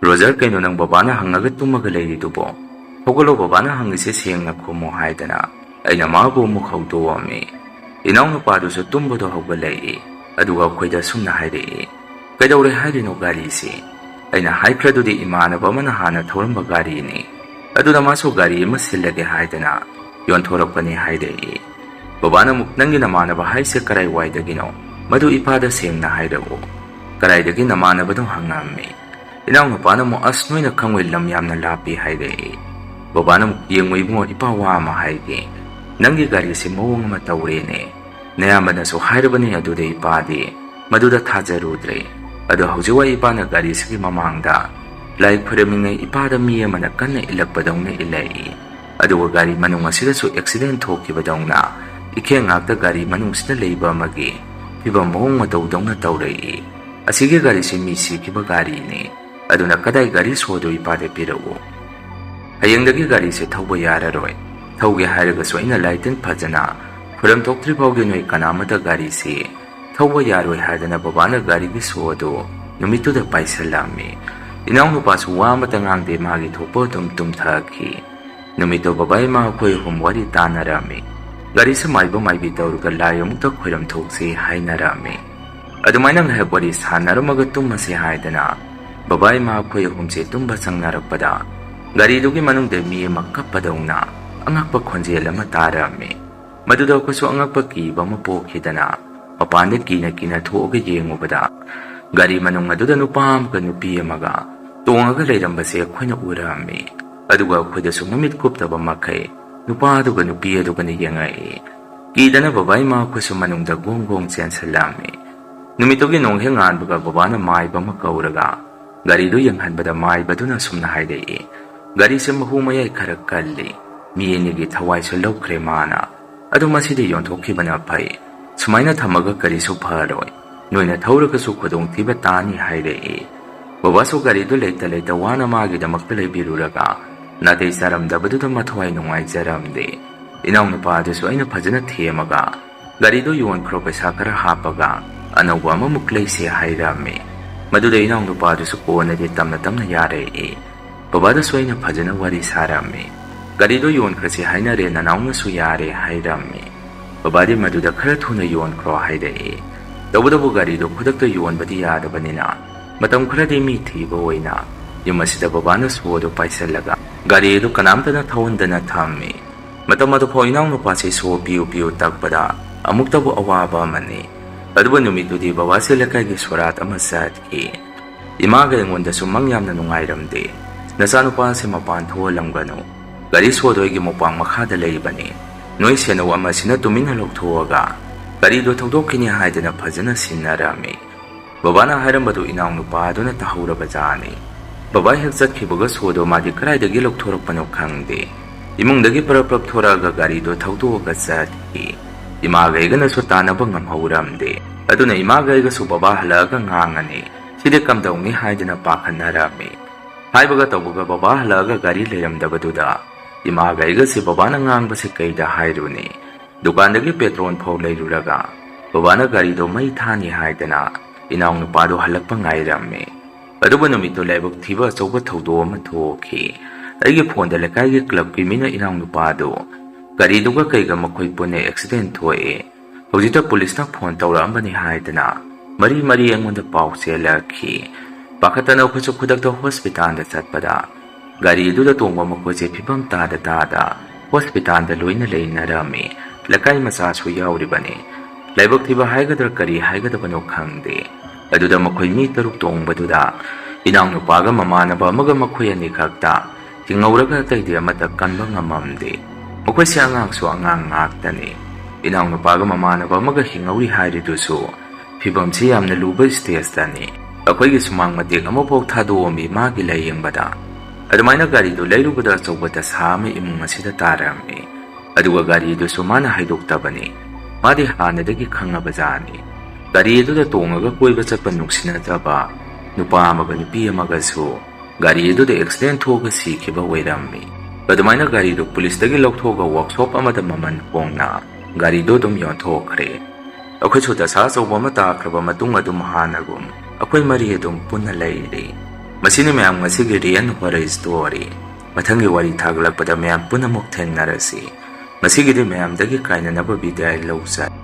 "ꯔꯣꯖꯔ, ꯀꯩꯅꯣ ꯅꯪ ꯕꯕꯥꯅ ꯍꯪꯉꯒ ꯇꯨꯝꯃꯒ ꯂꯩꯔꯤꯗꯨꯕꯣ? ꯍꯧꯒꯠꯂꯣ, ꯕꯕꯥꯅ ꯍꯪꯉꯤꯁꯦ ꯁꯦꯡꯅ ꯈꯨꯝꯃꯣ" ꯍꯥꯏꯗꯅ ꯑꯩꯅ ꯃꯥꯕꯨ ꯑꯃꯨꯛ ꯍꯧꯗꯣꯛꯑꯝꯃꯤ꯫ ꯏꯅꯥꯎꯅꯨꯄꯥꯗꯨꯁꯨ ꯇꯨꯝꯕꯗꯣ ꯍꯧꯒꯠꯂꯛꯏ꯫ ꯑꯗꯨꯒ ꯑꯩꯈꯣꯏꯗ ꯁꯨꯝꯅ ꯍꯥꯏꯔꯛꯏ, "ꯀꯩꯗꯧꯔꯦ ꯍꯥꯏꯔꯤꯅꯣ ꯒꯥꯔꯤꯁꯤ? ꯑꯩꯅ ꯍꯥꯏꯈ꯭ꯔꯗꯨꯗꯤ ꯏꯃꯥꯟꯅꯕ ꯑꯃꯅ ꯍꯥꯟꯅ ꯊꯧꯔꯝꯕ ꯒꯥꯔꯤꯅꯤ꯫ ꯑꯗꯨꯗ ꯃꯥꯁꯨ ꯒꯥꯔꯤ ꯑꯃ ꯁꯤꯜꯂꯒꯦ ꯍꯥꯏꯗꯅ ꯌꯣꯟꯊꯣꯔꯛꯄꯅꯤ" ꯍꯥꯏꯔꯛꯏ꯫ ꯕꯕꯥꯅ ꯑꯃꯨꯛ, "ꯅꯪꯒꯤ ꯅꯃꯥꯟꯅꯕ ꯍꯥꯏꯁꯦ ꯀꯔꯥꯏꯋꯥꯏꯗꯒꯤꯅꯣ? ꯃꯗꯨ ꯏꯄꯥꯗ ꯁꯦꯡꯅ ꯍꯥꯏꯔꯛꯎ꯫ ꯀꯗꯥꯏꯗꯒꯤ ꯅꯃꯥꯟꯅꯕꯅꯣ?" ꯍꯪꯉꯝꯃꯤ꯫ ꯏꯅꯥꯎꯅꯨꯄꯥꯅ ꯑꯃꯨꯛ, "ꯑꯁ, ꯅꯣꯏꯅ ꯈꯪꯉꯣꯏ, ꯂꯝ ꯌꯥꯝꯅ ꯂꯥꯞꯄꯤ" ꯍꯥꯏꯔꯛꯏ꯫ ꯕꯕꯥꯅ ꯑꯃꯨꯛ, "ꯌꯦꯡꯉꯨ ꯏꯕꯨꯡꯉꯣ, ꯏꯄꯥ ꯋꯥ ꯑꯃ ꯍꯥꯏꯒꯦ꯫ ꯅꯪꯒꯤ ꯒꯥꯔꯤꯁꯦ ꯃꯑꯣꯡ ꯑꯃ ꯇꯧꯔꯦꯅꯦ꯫ ꯅꯌꯥꯝꯕꯅꯁꯨ ꯍꯥꯏꯔꯕꯅꯤ, ꯑꯗꯨꯗ ꯏꯄꯥꯗꯤ ꯃꯗꯨꯗ ꯊꯥꯖꯔꯨꯗ꯭ꯔꯦ꯫ ꯑꯗꯣ ꯍꯧꯖꯤꯛ ꯋꯥꯏ ꯏꯄꯥꯅ ꯒꯥꯔꯤꯁꯤꯒꯤ ꯃꯃꯥꯡꯗ ꯂꯥꯏ ꯈꯨꯔꯝꯃꯤꯉꯩ ꯏꯄꯥꯗ ꯃꯤ ꯑꯃꯅ ꯀꯟꯅ ꯏꯜꯂꯛꯄꯗꯧꯅ ꯏꯜꯂꯛꯏ꯫ ꯑꯗꯨꯒ ꯒꯥꯔꯤ ꯃꯅꯨꯡ ꯑꯁꯤꯗꯁꯨ ꯑꯦꯛꯁꯤꯗꯦꯟ ꯊꯣꯛꯈꯤꯕꯗꯧꯅ ꯏꯈꯦꯡ ꯉꯥꯛꯇ ꯒꯥꯔꯤ ꯃꯅꯨꯡꯁꯤꯗ ꯂꯩꯕ ꯑꯃꯒꯤ ꯐꯤꯕꯝ ꯃꯑꯣꯡ ꯃꯇꯧꯗꯧꯅ ꯇꯧꯔꯛꯏ꯫ ꯑꯁꯤꯒꯤ ꯒꯥꯔꯤꯁꯤ ꯃꯤ ꯁꯤꯈꯤꯕ ꯒꯥꯔꯤꯅꯤ꯫ ꯑꯗꯨꯅ ꯀꯗꯥꯏ ꯒꯥꯔꯤ ꯁꯣꯗꯣ ꯏꯄꯥꯗ ꯄꯤꯔꯛꯎ꯫ ꯍꯌꯦꯡꯗꯒꯤ ꯒꯥꯔꯤꯁꯦ ꯊꯧꯕ ꯌꯥꯔꯔꯣꯏ꯫ ꯊꯧꯒꯦ ꯍꯥꯏꯔꯒꯁꯨ ꯑꯩꯅ ꯂꯥꯏꯇꯤꯟ ꯐꯖꯅ ꯈꯨꯔꯝ ꯊꯣꯛꯇ꯭ꯔꯤ ꯐꯥꯎꯒꯤ ꯅꯣꯏ ꯀꯅꯥꯃꯠꯇ ꯒꯥꯔꯤꯁꯤ ꯊꯧꯕ ꯌꯥꯔꯣꯏ" ꯍꯥꯏꯗꯅ ꯕꯕꯥꯅ ꯒꯥꯔꯤꯒꯤ ꯁꯣ ꯑꯗꯨ ꯅꯨꯃꯤꯠꯇꯨꯗ ꯄꯥꯏꯁꯜꯂꯝꯃꯤ꯫ ꯏꯅꯥꯎꯅꯨꯄꯥꯁꯨ ꯋꯥ ꯑꯃꯠꯇ ꯉꯥꯡꯗꯦ, ꯃꯥꯒꯤ ꯊꯣꯛꯄ ꯑꯗꯨꯝ ꯇꯨꯝꯊꯈꯤ꯫ ꯅꯨꯃꯤꯠꯇꯨ ꯕꯕꯥ ꯏꯃꯥ ꯑꯩꯈꯣꯏ ꯑꯍꯨꯝ ꯋꯥꯔꯤ ꯇꯥꯟꯅꯔꯝꯃꯤ꯫ ꯒꯥꯔꯤꯁꯦ ꯃꯥꯏꯕ ꯃꯥꯏꯕꯤ ꯇꯧꯔꯒ ꯂꯥꯏ ꯑꯃꯨꯛꯇ ꯈꯣꯏꯔꯝ ꯊꯣꯛꯁꯤ ꯍꯥꯏꯅꯔꯝꯃꯤ꯫ ꯑꯗꯨꯃꯥꯏꯅ ꯉꯥꯏꯍꯥꯛ ꯋꯥꯔꯤ ꯁꯥꯟꯅꯔꯝꯃꯒ ꯇꯨꯝꯃꯁꯦ ꯍꯥꯏꯗꯅ ꯕꯕꯥ ꯏꯃꯥ ꯑꯩꯈꯣꯏ ꯑꯍꯨꯝꯁꯦ ꯇꯨꯝꯕ ꯆꯪꯅꯔꯛꯄꯗ ꯒꯥꯔꯤꯗꯨꯒꯤ ꯃꯅꯨꯡꯗ ꯃꯤ ꯑꯃ ꯀꯞꯄꯗꯧꯅ ꯑꯉꯛꯄ ꯈꯣꯟꯖꯦꯜ ꯑꯃ ꯇꯥꯔꯝꯃꯤ꯫ ꯃꯗꯨꯗ ꯑꯩꯈꯣꯏꯁꯨ ꯑꯉꯛꯄ ꯀꯤꯕ ꯑꯃ ꯄꯣꯛꯈꯤꯗꯅ ꯃꯄꯥꯟꯗ ꯀꯤꯅ ꯀꯤꯅ ꯊꯣꯛꯑꯒ ꯌꯦꯡꯉꯨꯕꯗ ꯒꯥꯔꯤ ꯃꯅꯨꯡ ꯑꯗꯨꯗ ꯅꯨꯄꯥ ꯑꯃꯒ ꯅꯨꯄꯤ ꯑꯃꯒ ꯇꯣꯡꯉꯒ ꯂꯩꯔꯝꯕꯁꯦ ꯑꯩꯈꯣꯏꯅ ꯎꯔꯝꯃꯤ꯫ ꯑꯗꯨꯒ ꯑꯩꯈꯣꯏꯗꯁꯨ ꯃꯃꯤꯠ ꯀꯨꯞꯇꯕ ꯃꯈꯩ ꯅꯨꯄꯥ ꯑꯗꯨꯒ ꯅꯨꯄꯤ ꯑꯗꯨꯒꯅ ꯌꯦꯡꯉꯛꯏ꯫ ꯀꯤꯗꯅ ꯕꯕꯥ ꯏꯃꯥ ꯑꯩꯈꯣꯏꯁꯨ ꯃꯅꯨꯡꯗ ꯒꯣꯡ ꯒꯣꯡ ꯆꯦꯟꯁꯤꯜꯂꯝꯃꯤ꯫ ꯅꯨꯃꯤꯠꯇꯨꯒꯤ ꯅꯣꯡ ꯍꯦꯛ ꯉꯥꯟꯕꯒ ꯕꯕꯥꯅ ꯃꯥꯏꯕ ꯑꯃ ꯀꯧꯔꯒ ꯒꯥꯔꯤꯗꯨ ꯌꯦꯡꯍꯟꯕꯗ ꯃꯥꯏꯕꯗꯨꯅ ꯑꯁꯨꯝꯅ ꯍꯥꯏꯔꯛꯏ, "ꯒꯥꯔꯤꯁꯦ ꯃꯍꯨ ꯃꯌꯥꯏ ꯈꯔ ꯀꯜꯂꯤ꯫ ꯃꯤ ꯑꯅꯤꯒꯤ ꯊꯋꯥꯏꯁꯨ ꯂꯧꯈ꯭ꯔꯦ ꯃꯥꯅ꯫ ꯑꯗꯨ ꯃꯁꯤꯗꯤ ꯌꯣꯟꯊꯣꯛꯈꯤꯕꯅ ꯐꯩ꯫ ꯁꯨꯃꯥꯏꯅ ꯊꯝꯃꯒ ꯀꯔꯤꯁꯨ ꯐꯔꯣꯏ꯫ ꯅꯣꯏꯅ ꯊꯧꯔꯒꯁꯨ ꯈꯨꯗꯣꯡꯊꯤꯕ ꯇꯥꯅꯤ" ꯍꯥꯏꯔꯛꯏ꯫ ꯕꯕꯥꯁꯨ ꯒꯥꯔꯤꯗꯨ ꯂꯩꯇ ꯂꯩꯇ ꯋꯥꯅ ꯃꯥꯒꯤꯗꯃꯛꯇ ꯂꯩꯕꯤꯔꯨꯔꯒ ꯅꯥꯇꯩ ꯆꯥꯔꯝꯗꯕꯗꯨꯗ ꯃꯊ꯭ꯋꯥꯏ ꯅꯨꯡꯉꯥꯏꯖꯔꯝꯗꯦ꯫ ꯏꯅꯥꯎꯅꯨꯄꯥ ꯑꯗꯨꯁꯨ ꯑꯩꯅ ꯐꯖꯅ ꯊꯦꯝꯃꯒ ꯒꯥꯔꯤꯗꯨ ꯌꯣꯟꯈ꯭ꯔꯣ, ꯄꯩꯁꯥ ꯈꯔ ꯍꯥꯞꯄꯒ ꯑꯅꯧꯕ ꯑꯃꯃꯨꯛ ꯂꯩꯁꯦ ꯍꯥꯏꯔꯝꯃꯤ꯫ ꯃꯗꯨꯗ ꯏꯅꯥꯎꯅꯨꯄꯥꯗꯨꯁꯨ ꯀꯣꯟꯅꯗꯤ ꯇꯞꯅ ꯇꯞꯅ ꯌꯥꯔꯛꯏ꯫ ꯕꯕꯥꯗꯁꯨ ꯑꯩꯅ ꯐꯖꯅ ꯋꯥꯔꯤ ꯁꯥꯔꯝꯃꯤ꯫ "ꯒꯥꯔꯤꯗꯣ ꯌꯣꯟꯈ꯭ꯔꯁꯤ ꯍꯥꯏꯅꯔꯦ, ꯅꯅꯥꯎꯅꯁꯨ ꯌꯥꯔꯦ" ꯍꯥꯏꯔꯝꯃꯤ꯫ ꯕꯕꯥꯗꯤ ꯃꯗꯨꯗ "ꯈꯔ ꯊꯨꯅ ꯌꯣꯟꯈ꯭ꯔꯣ" ꯍꯥꯏꯔꯛꯏ꯫ ꯇꯧꯕꯇꯕꯨ ꯒꯥꯔꯤꯗꯣ ꯈꯨꯗꯛꯇ ꯌꯣꯟꯕꯗꯤ ꯌꯥꯗꯕꯅꯤꯅ ꯃꯇꯝ ꯈꯔꯗꯤ ꯃꯤ ꯊꯤꯕ ꯑꯣꯏꯅ ꯌꯨꯝ ꯑꯁꯤꯗ ꯕꯕꯥꯅ ꯁꯣ ꯑꯗꯨ ꯄꯥꯏꯁꯤꯜꯂꯒ ꯒꯥꯔꯤ ꯑꯗꯨ ꯀꯅꯥꯝꯇꯅ ꯊꯧꯍꯟꯗꯅ ꯊꯝꯃꯤ꯫ ꯃꯇꯝ ꯑꯗꯨꯐꯥꯎ ꯏꯅꯥꯎꯅꯨꯄꯥꯁꯤ ꯁꯣ ꯄꯤꯌꯨ ꯄꯤꯌꯨ ꯇꯛꯄꯗ ꯑꯃꯨꯛꯇꯕꯨ ꯑꯋꯥꯕ ꯑꯃꯅꯤ꯫ ꯑꯗꯨꯕꯨ ꯅꯨꯃꯤꯠꯇꯨꯗꯤ ꯕꯕꯥꯁꯦ ꯂꯩꯀꯥꯏꯒꯤ ꯁꯣꯔꯥꯠ ꯑꯃ ꯆꯠꯈꯤ꯫ ꯏꯃꯥꯒ ꯑꯩꯉꯣꯟꯗꯁꯨ ꯃꯪ ꯌꯥꯝꯅ ꯅꯨꯡꯉꯥꯏꯔꯝꯗꯦ꯫ "ꯅꯆꯥꯅꯨꯄꯥꯁꯦ ꯃꯄꯥꯟ ꯊꯣꯛꯍꯜꯂꯝꯒꯅꯨ꯫ "ꯒꯥꯔꯤ ꯁꯣꯗꯣ ꯑꯩꯒꯤ ꯃꯨꯛꯕꯥꯡ ꯃꯈꯥꯗ ꯂꯩꯕꯅꯤ꯫ ꯅꯣꯏ ꯁꯦꯟꯅꯧ ꯑꯃꯁꯤꯅ ꯇꯨꯃꯤꯟꯅ ꯂꯧꯊꯣꯛꯑꯒ ꯒꯥꯔꯤꯗꯣ ꯊꯧꯗꯣꯛꯈꯤꯅꯤ" ꯍꯥꯏꯗꯅ ꯐꯖꯅ ꯁꯤꯟꯅꯔꯝꯃꯤ꯫ ꯕꯕꯥꯅ ꯍꯥꯏꯔꯝꯕꯗꯨ ꯏꯅꯥꯎꯅꯨꯄꯥꯗꯨꯅ ꯇꯥꯍꯧꯔꯕꯖꯥꯠꯅꯤ꯫ ꯕꯕꯥ ꯍꯦꯛ ꯆꯠꯈꯤꯕꯒ ꯁꯣꯗꯣ ꯃꯥꯗꯤ ꯀꯗꯥꯏꯗꯒꯤ ꯂꯧꯊꯣꯔꯛꯄꯅꯣ ꯈꯪꯗꯦ, ꯏꯃꯨꯡꯗꯒꯤ ꯄꯔꯞ ꯄꯔꯞ ꯊꯣꯔꯛꯑꯒ ꯒꯥꯔꯤꯗꯣ ꯊꯧꯗꯣꯛꯑꯒ ꯆꯠꯈꯤ꯫ ꯏꯃꯥꯒ ꯑꯩꯒꯅꯁꯨ ꯇꯥꯟꯅꯕ ꯉꯝꯍꯧꯔꯝꯗꯦ꯫ ꯑꯗꯨꯅ ꯏꯃꯥꯒ ꯑꯩꯒꯁꯨ ꯕꯕꯥ ꯍꯜꯂꯛꯑꯒ ꯉꯥꯡꯉꯅꯤ, ꯁꯤꯗꯤ ꯀꯝꯗꯧꯅꯤ ꯍꯥꯏꯗꯅ ꯄꯥꯈꯠꯅꯔꯝꯃꯤ꯫ ꯍꯥꯏꯕꯒ ꯇꯧꯕꯒ ꯕꯕꯥ ꯍꯜꯂꯛꯑꯒ ꯒꯥꯔꯤ ꯂꯩꯔꯝꯗꯕꯗꯨꯗ ꯏꯃꯥꯒ ꯑꯩꯒꯁꯦ ꯕꯕꯥꯅ ꯉꯥꯡꯕꯁꯦ ꯀꯩꯗ ꯍꯥꯏꯔꯨꯅꯤ? ꯗꯨꯀꯥꯟꯗꯒꯤ ꯄꯦꯇ꯭ꯔꯣꯜ ꯐꯥꯎ ꯂꯩꯔꯨꯔꯒ ꯕꯕꯥꯅ ꯒꯥꯔꯤꯗꯣ ꯃꯩ ꯊꯥꯅꯤ ꯍꯥꯏꯗꯅ ꯏꯅꯥꯎꯅꯨꯄꯥꯗꯣ ꯍꯜꯂꯛꯄ ꯉꯥꯏꯔꯝꯃꯤ꯫ ꯑꯗꯨꯕꯨ ꯅꯨꯃꯤꯠꯇꯨ ꯂꯥꯏꯕꯛ ꯊꯤꯕ ꯑꯆꯧꯕ ꯊꯧꯗꯣꯛ ꯑꯃ ꯊꯣꯛꯈꯤ꯫ ꯑꯩꯒꯤ ꯐꯣꯟꯗ ꯂꯩꯀꯥꯏꯒꯤ ꯀ꯭ꯂꯕꯀꯤ ꯃꯤꯅ ꯏꯅꯥꯎꯅꯨꯄꯥꯗꯨ ꯒꯥꯔꯤꯗꯨꯒ ꯀꯩꯒ ꯃꯈꯣꯏ ꯄꯨꯟꯅ ꯑꯦꯛꯁꯤꯗꯦꯟ ꯊꯣꯛꯑꯦ, ꯍꯧꯖꯤꯛꯇ ꯄꯨꯂꯤꯁꯅ ꯐꯣꯟ ꯇꯧꯔꯛꯑꯝꯕꯅꯤ ꯍꯥꯏꯗꯅ ꯃꯔꯤ ꯃꯔꯤ ꯑꯩꯉꯣꯟꯗ ꯄꯥꯎ ꯆꯦꯜꯂꯛꯈꯤ꯫ ꯄꯥꯈꯠꯇꯅ ꯑꯩꯈꯣꯏꯁꯨ ꯈꯨꯗꯛꯇ ꯍꯣꯁꯄꯤꯇꯥꯜꯗ ꯆꯠꯄꯗ ꯒꯥꯔꯤꯗꯨꯗ ꯇꯣꯡꯕ ꯃꯈꯣꯏꯁꯦ ꯐꯤꯕꯝ ꯇꯥꯗ ꯇꯥꯗ ꯍꯣꯁꯄꯤꯇꯥꯜꯗ ꯂꯣꯏꯅ ꯂꯩꯅꯔꯝꯃꯤ꯫ ꯂꯩꯀꯥꯏ ꯃꯆꯥꯁꯨ ꯌꯥꯎꯔꯤꯕꯅꯤ꯫ ꯂꯥꯏꯕꯛ ꯊꯤꯕ ꯍꯥꯏꯒꯗ꯭ꯔꯥ ꯀꯔꯤ ꯍꯥꯏꯒꯗꯕꯅꯣ ꯈꯪꯗꯦ꯫ ꯑꯗꯨꯗ ꯃꯈꯣꯏ ꯃꯤ ꯇꯔꯨꯛ ꯇꯣꯡꯕꯗꯨꯗ ꯏꯅꯥꯎꯅꯨꯄꯥꯒ ꯃꯃꯥꯟꯅꯕ ꯑꯃꯒ ꯃꯈꯣꯏ ꯑꯅꯤꯈꯛꯇ ꯍꯤꯡꯍꯧꯔꯒ ꯑꯇꯩꯗꯤ ꯑꯃꯠꯇ ꯀꯟꯕ ꯉꯝꯃꯝꯗꯦ꯫ ꯃꯈꯣꯏꯁꯦ ꯑꯉꯥꯡꯁꯨ ꯑꯉꯥꯡ ꯉꯥꯛꯇꯅꯤ꯫ ꯏꯅꯥꯎꯅꯨꯄꯥꯒ ꯃꯃꯥꯟꯅꯕ ꯑꯃꯒ ꯍꯤꯡꯍꯧꯔꯤ ꯍꯥꯏꯔꯤꯗꯨꯁꯨ ꯐꯤꯕꯝꯁꯤ ꯌꯥꯝꯅ ꯂꯨꯕ ꯁ꯭ꯇꯦꯖꯇꯅꯤ꯫ ꯑꯩꯈꯣꯏꯒꯤ ꯁꯨꯃꯥꯡ ꯃꯇꯦꯛ ꯑꯃꯐꯥꯎ ꯊꯥꯗꯣꯛꯑꯝꯃꯤ ꯃꯥꯒꯤ ꯂꯥꯏꯌꯦꯡꯕꯗ꯫ ꯑꯗꯨꯃꯥꯏꯅ ꯒꯥꯔꯤꯗꯨ ꯂꯩꯔꯨꯕꯗ ꯑꯆꯧꯕ ꯗꯁꯥ ꯑꯃ ꯏꯃꯨꯡ ꯑꯁꯤꯗ ꯇꯥꯔꯝꯃꯤ꯫ ꯑꯗꯨꯒ ꯒꯥꯔꯤꯗꯨꯁꯨ ꯃꯥꯅ ꯍꯥꯏꯗꯣꯛꯇꯕꯅꯤ꯫ ꯃꯥꯗꯤ ꯍꯥꯟꯅꯗꯒꯤ ꯈꯪꯉꯕꯖꯥꯠꯅꯤ꯫ ꯒꯥꯔꯤ ꯑꯗꯨꯗ ꯇꯣꯡꯉꯒ ꯀꯣꯏꯕ ꯆꯠꯄ ꯅꯨꯡꯁꯤꯅꯖꯕ ꯅꯨꯄꯥ ꯑꯃꯒ ꯅꯨꯄꯤ ꯑꯃꯒꯁꯨ ꯒꯥꯔꯤ ꯑꯗꯨꯗ ꯑꯦꯛꯁꯤꯗꯦꯟ ꯊꯣꯛꯑꯒ ꯁꯤꯈꯤꯕ ꯑꯣꯏꯔꯝꯃꯤ꯫ ꯑꯗꯨꯃꯥꯏꯅ ꯒꯥꯔꯤꯗꯨ ꯄꯨꯂꯤꯁꯇꯒꯤ ꯂꯧꯊꯣꯛꯑꯒ ꯋꯥꯔꯛꯁꯣꯞ ꯑꯃꯗ ꯃꯃꯜ ꯍꯣꯡꯅ ꯒꯥꯔꯤꯗꯨ ꯑꯗꯨꯝ ꯌꯣꯟꯊꯣꯛꯈ꯭ꯔꯦ꯫ ꯑꯩꯈꯣꯏꯁꯨ ꯗꯁꯥ ꯑꯆꯧꯕ ꯑꯃ ꯇꯥꯈ꯭ꯔꯕ ꯃꯇꯨꯡ ꯑꯗꯨꯝ ꯍꯥꯟꯅꯒꯨꯝ ꯑꯩꯈꯣꯏ ꯃꯔꯤ ꯑꯗꯨꯝ ꯄꯨꯟꯅ ꯂꯩꯔꯤ꯫ ꯃꯁꯤꯅꯤ ꯃꯌꯥꯝ ꯉꯁꯤꯒꯤ real horror story꯫ ꯃꯊꯪꯒꯤ ꯋꯥꯔꯤ ꯊꯥꯒꯠꯂꯛꯄꯗ ꯃꯌꯥꯝ ꯄꯨꯟꯅꯃꯛ ꯊꯦꯡꯅꯔꯁꯤ꯫ ꯉꯁꯤꯒꯤꯗꯤ ꯃꯌꯥꯝꯗꯒꯤ ꯀꯥꯏꯅꯅꯕ ꯕꯤꯗꯥꯏ ꯂꯧꯖꯔꯦ꯫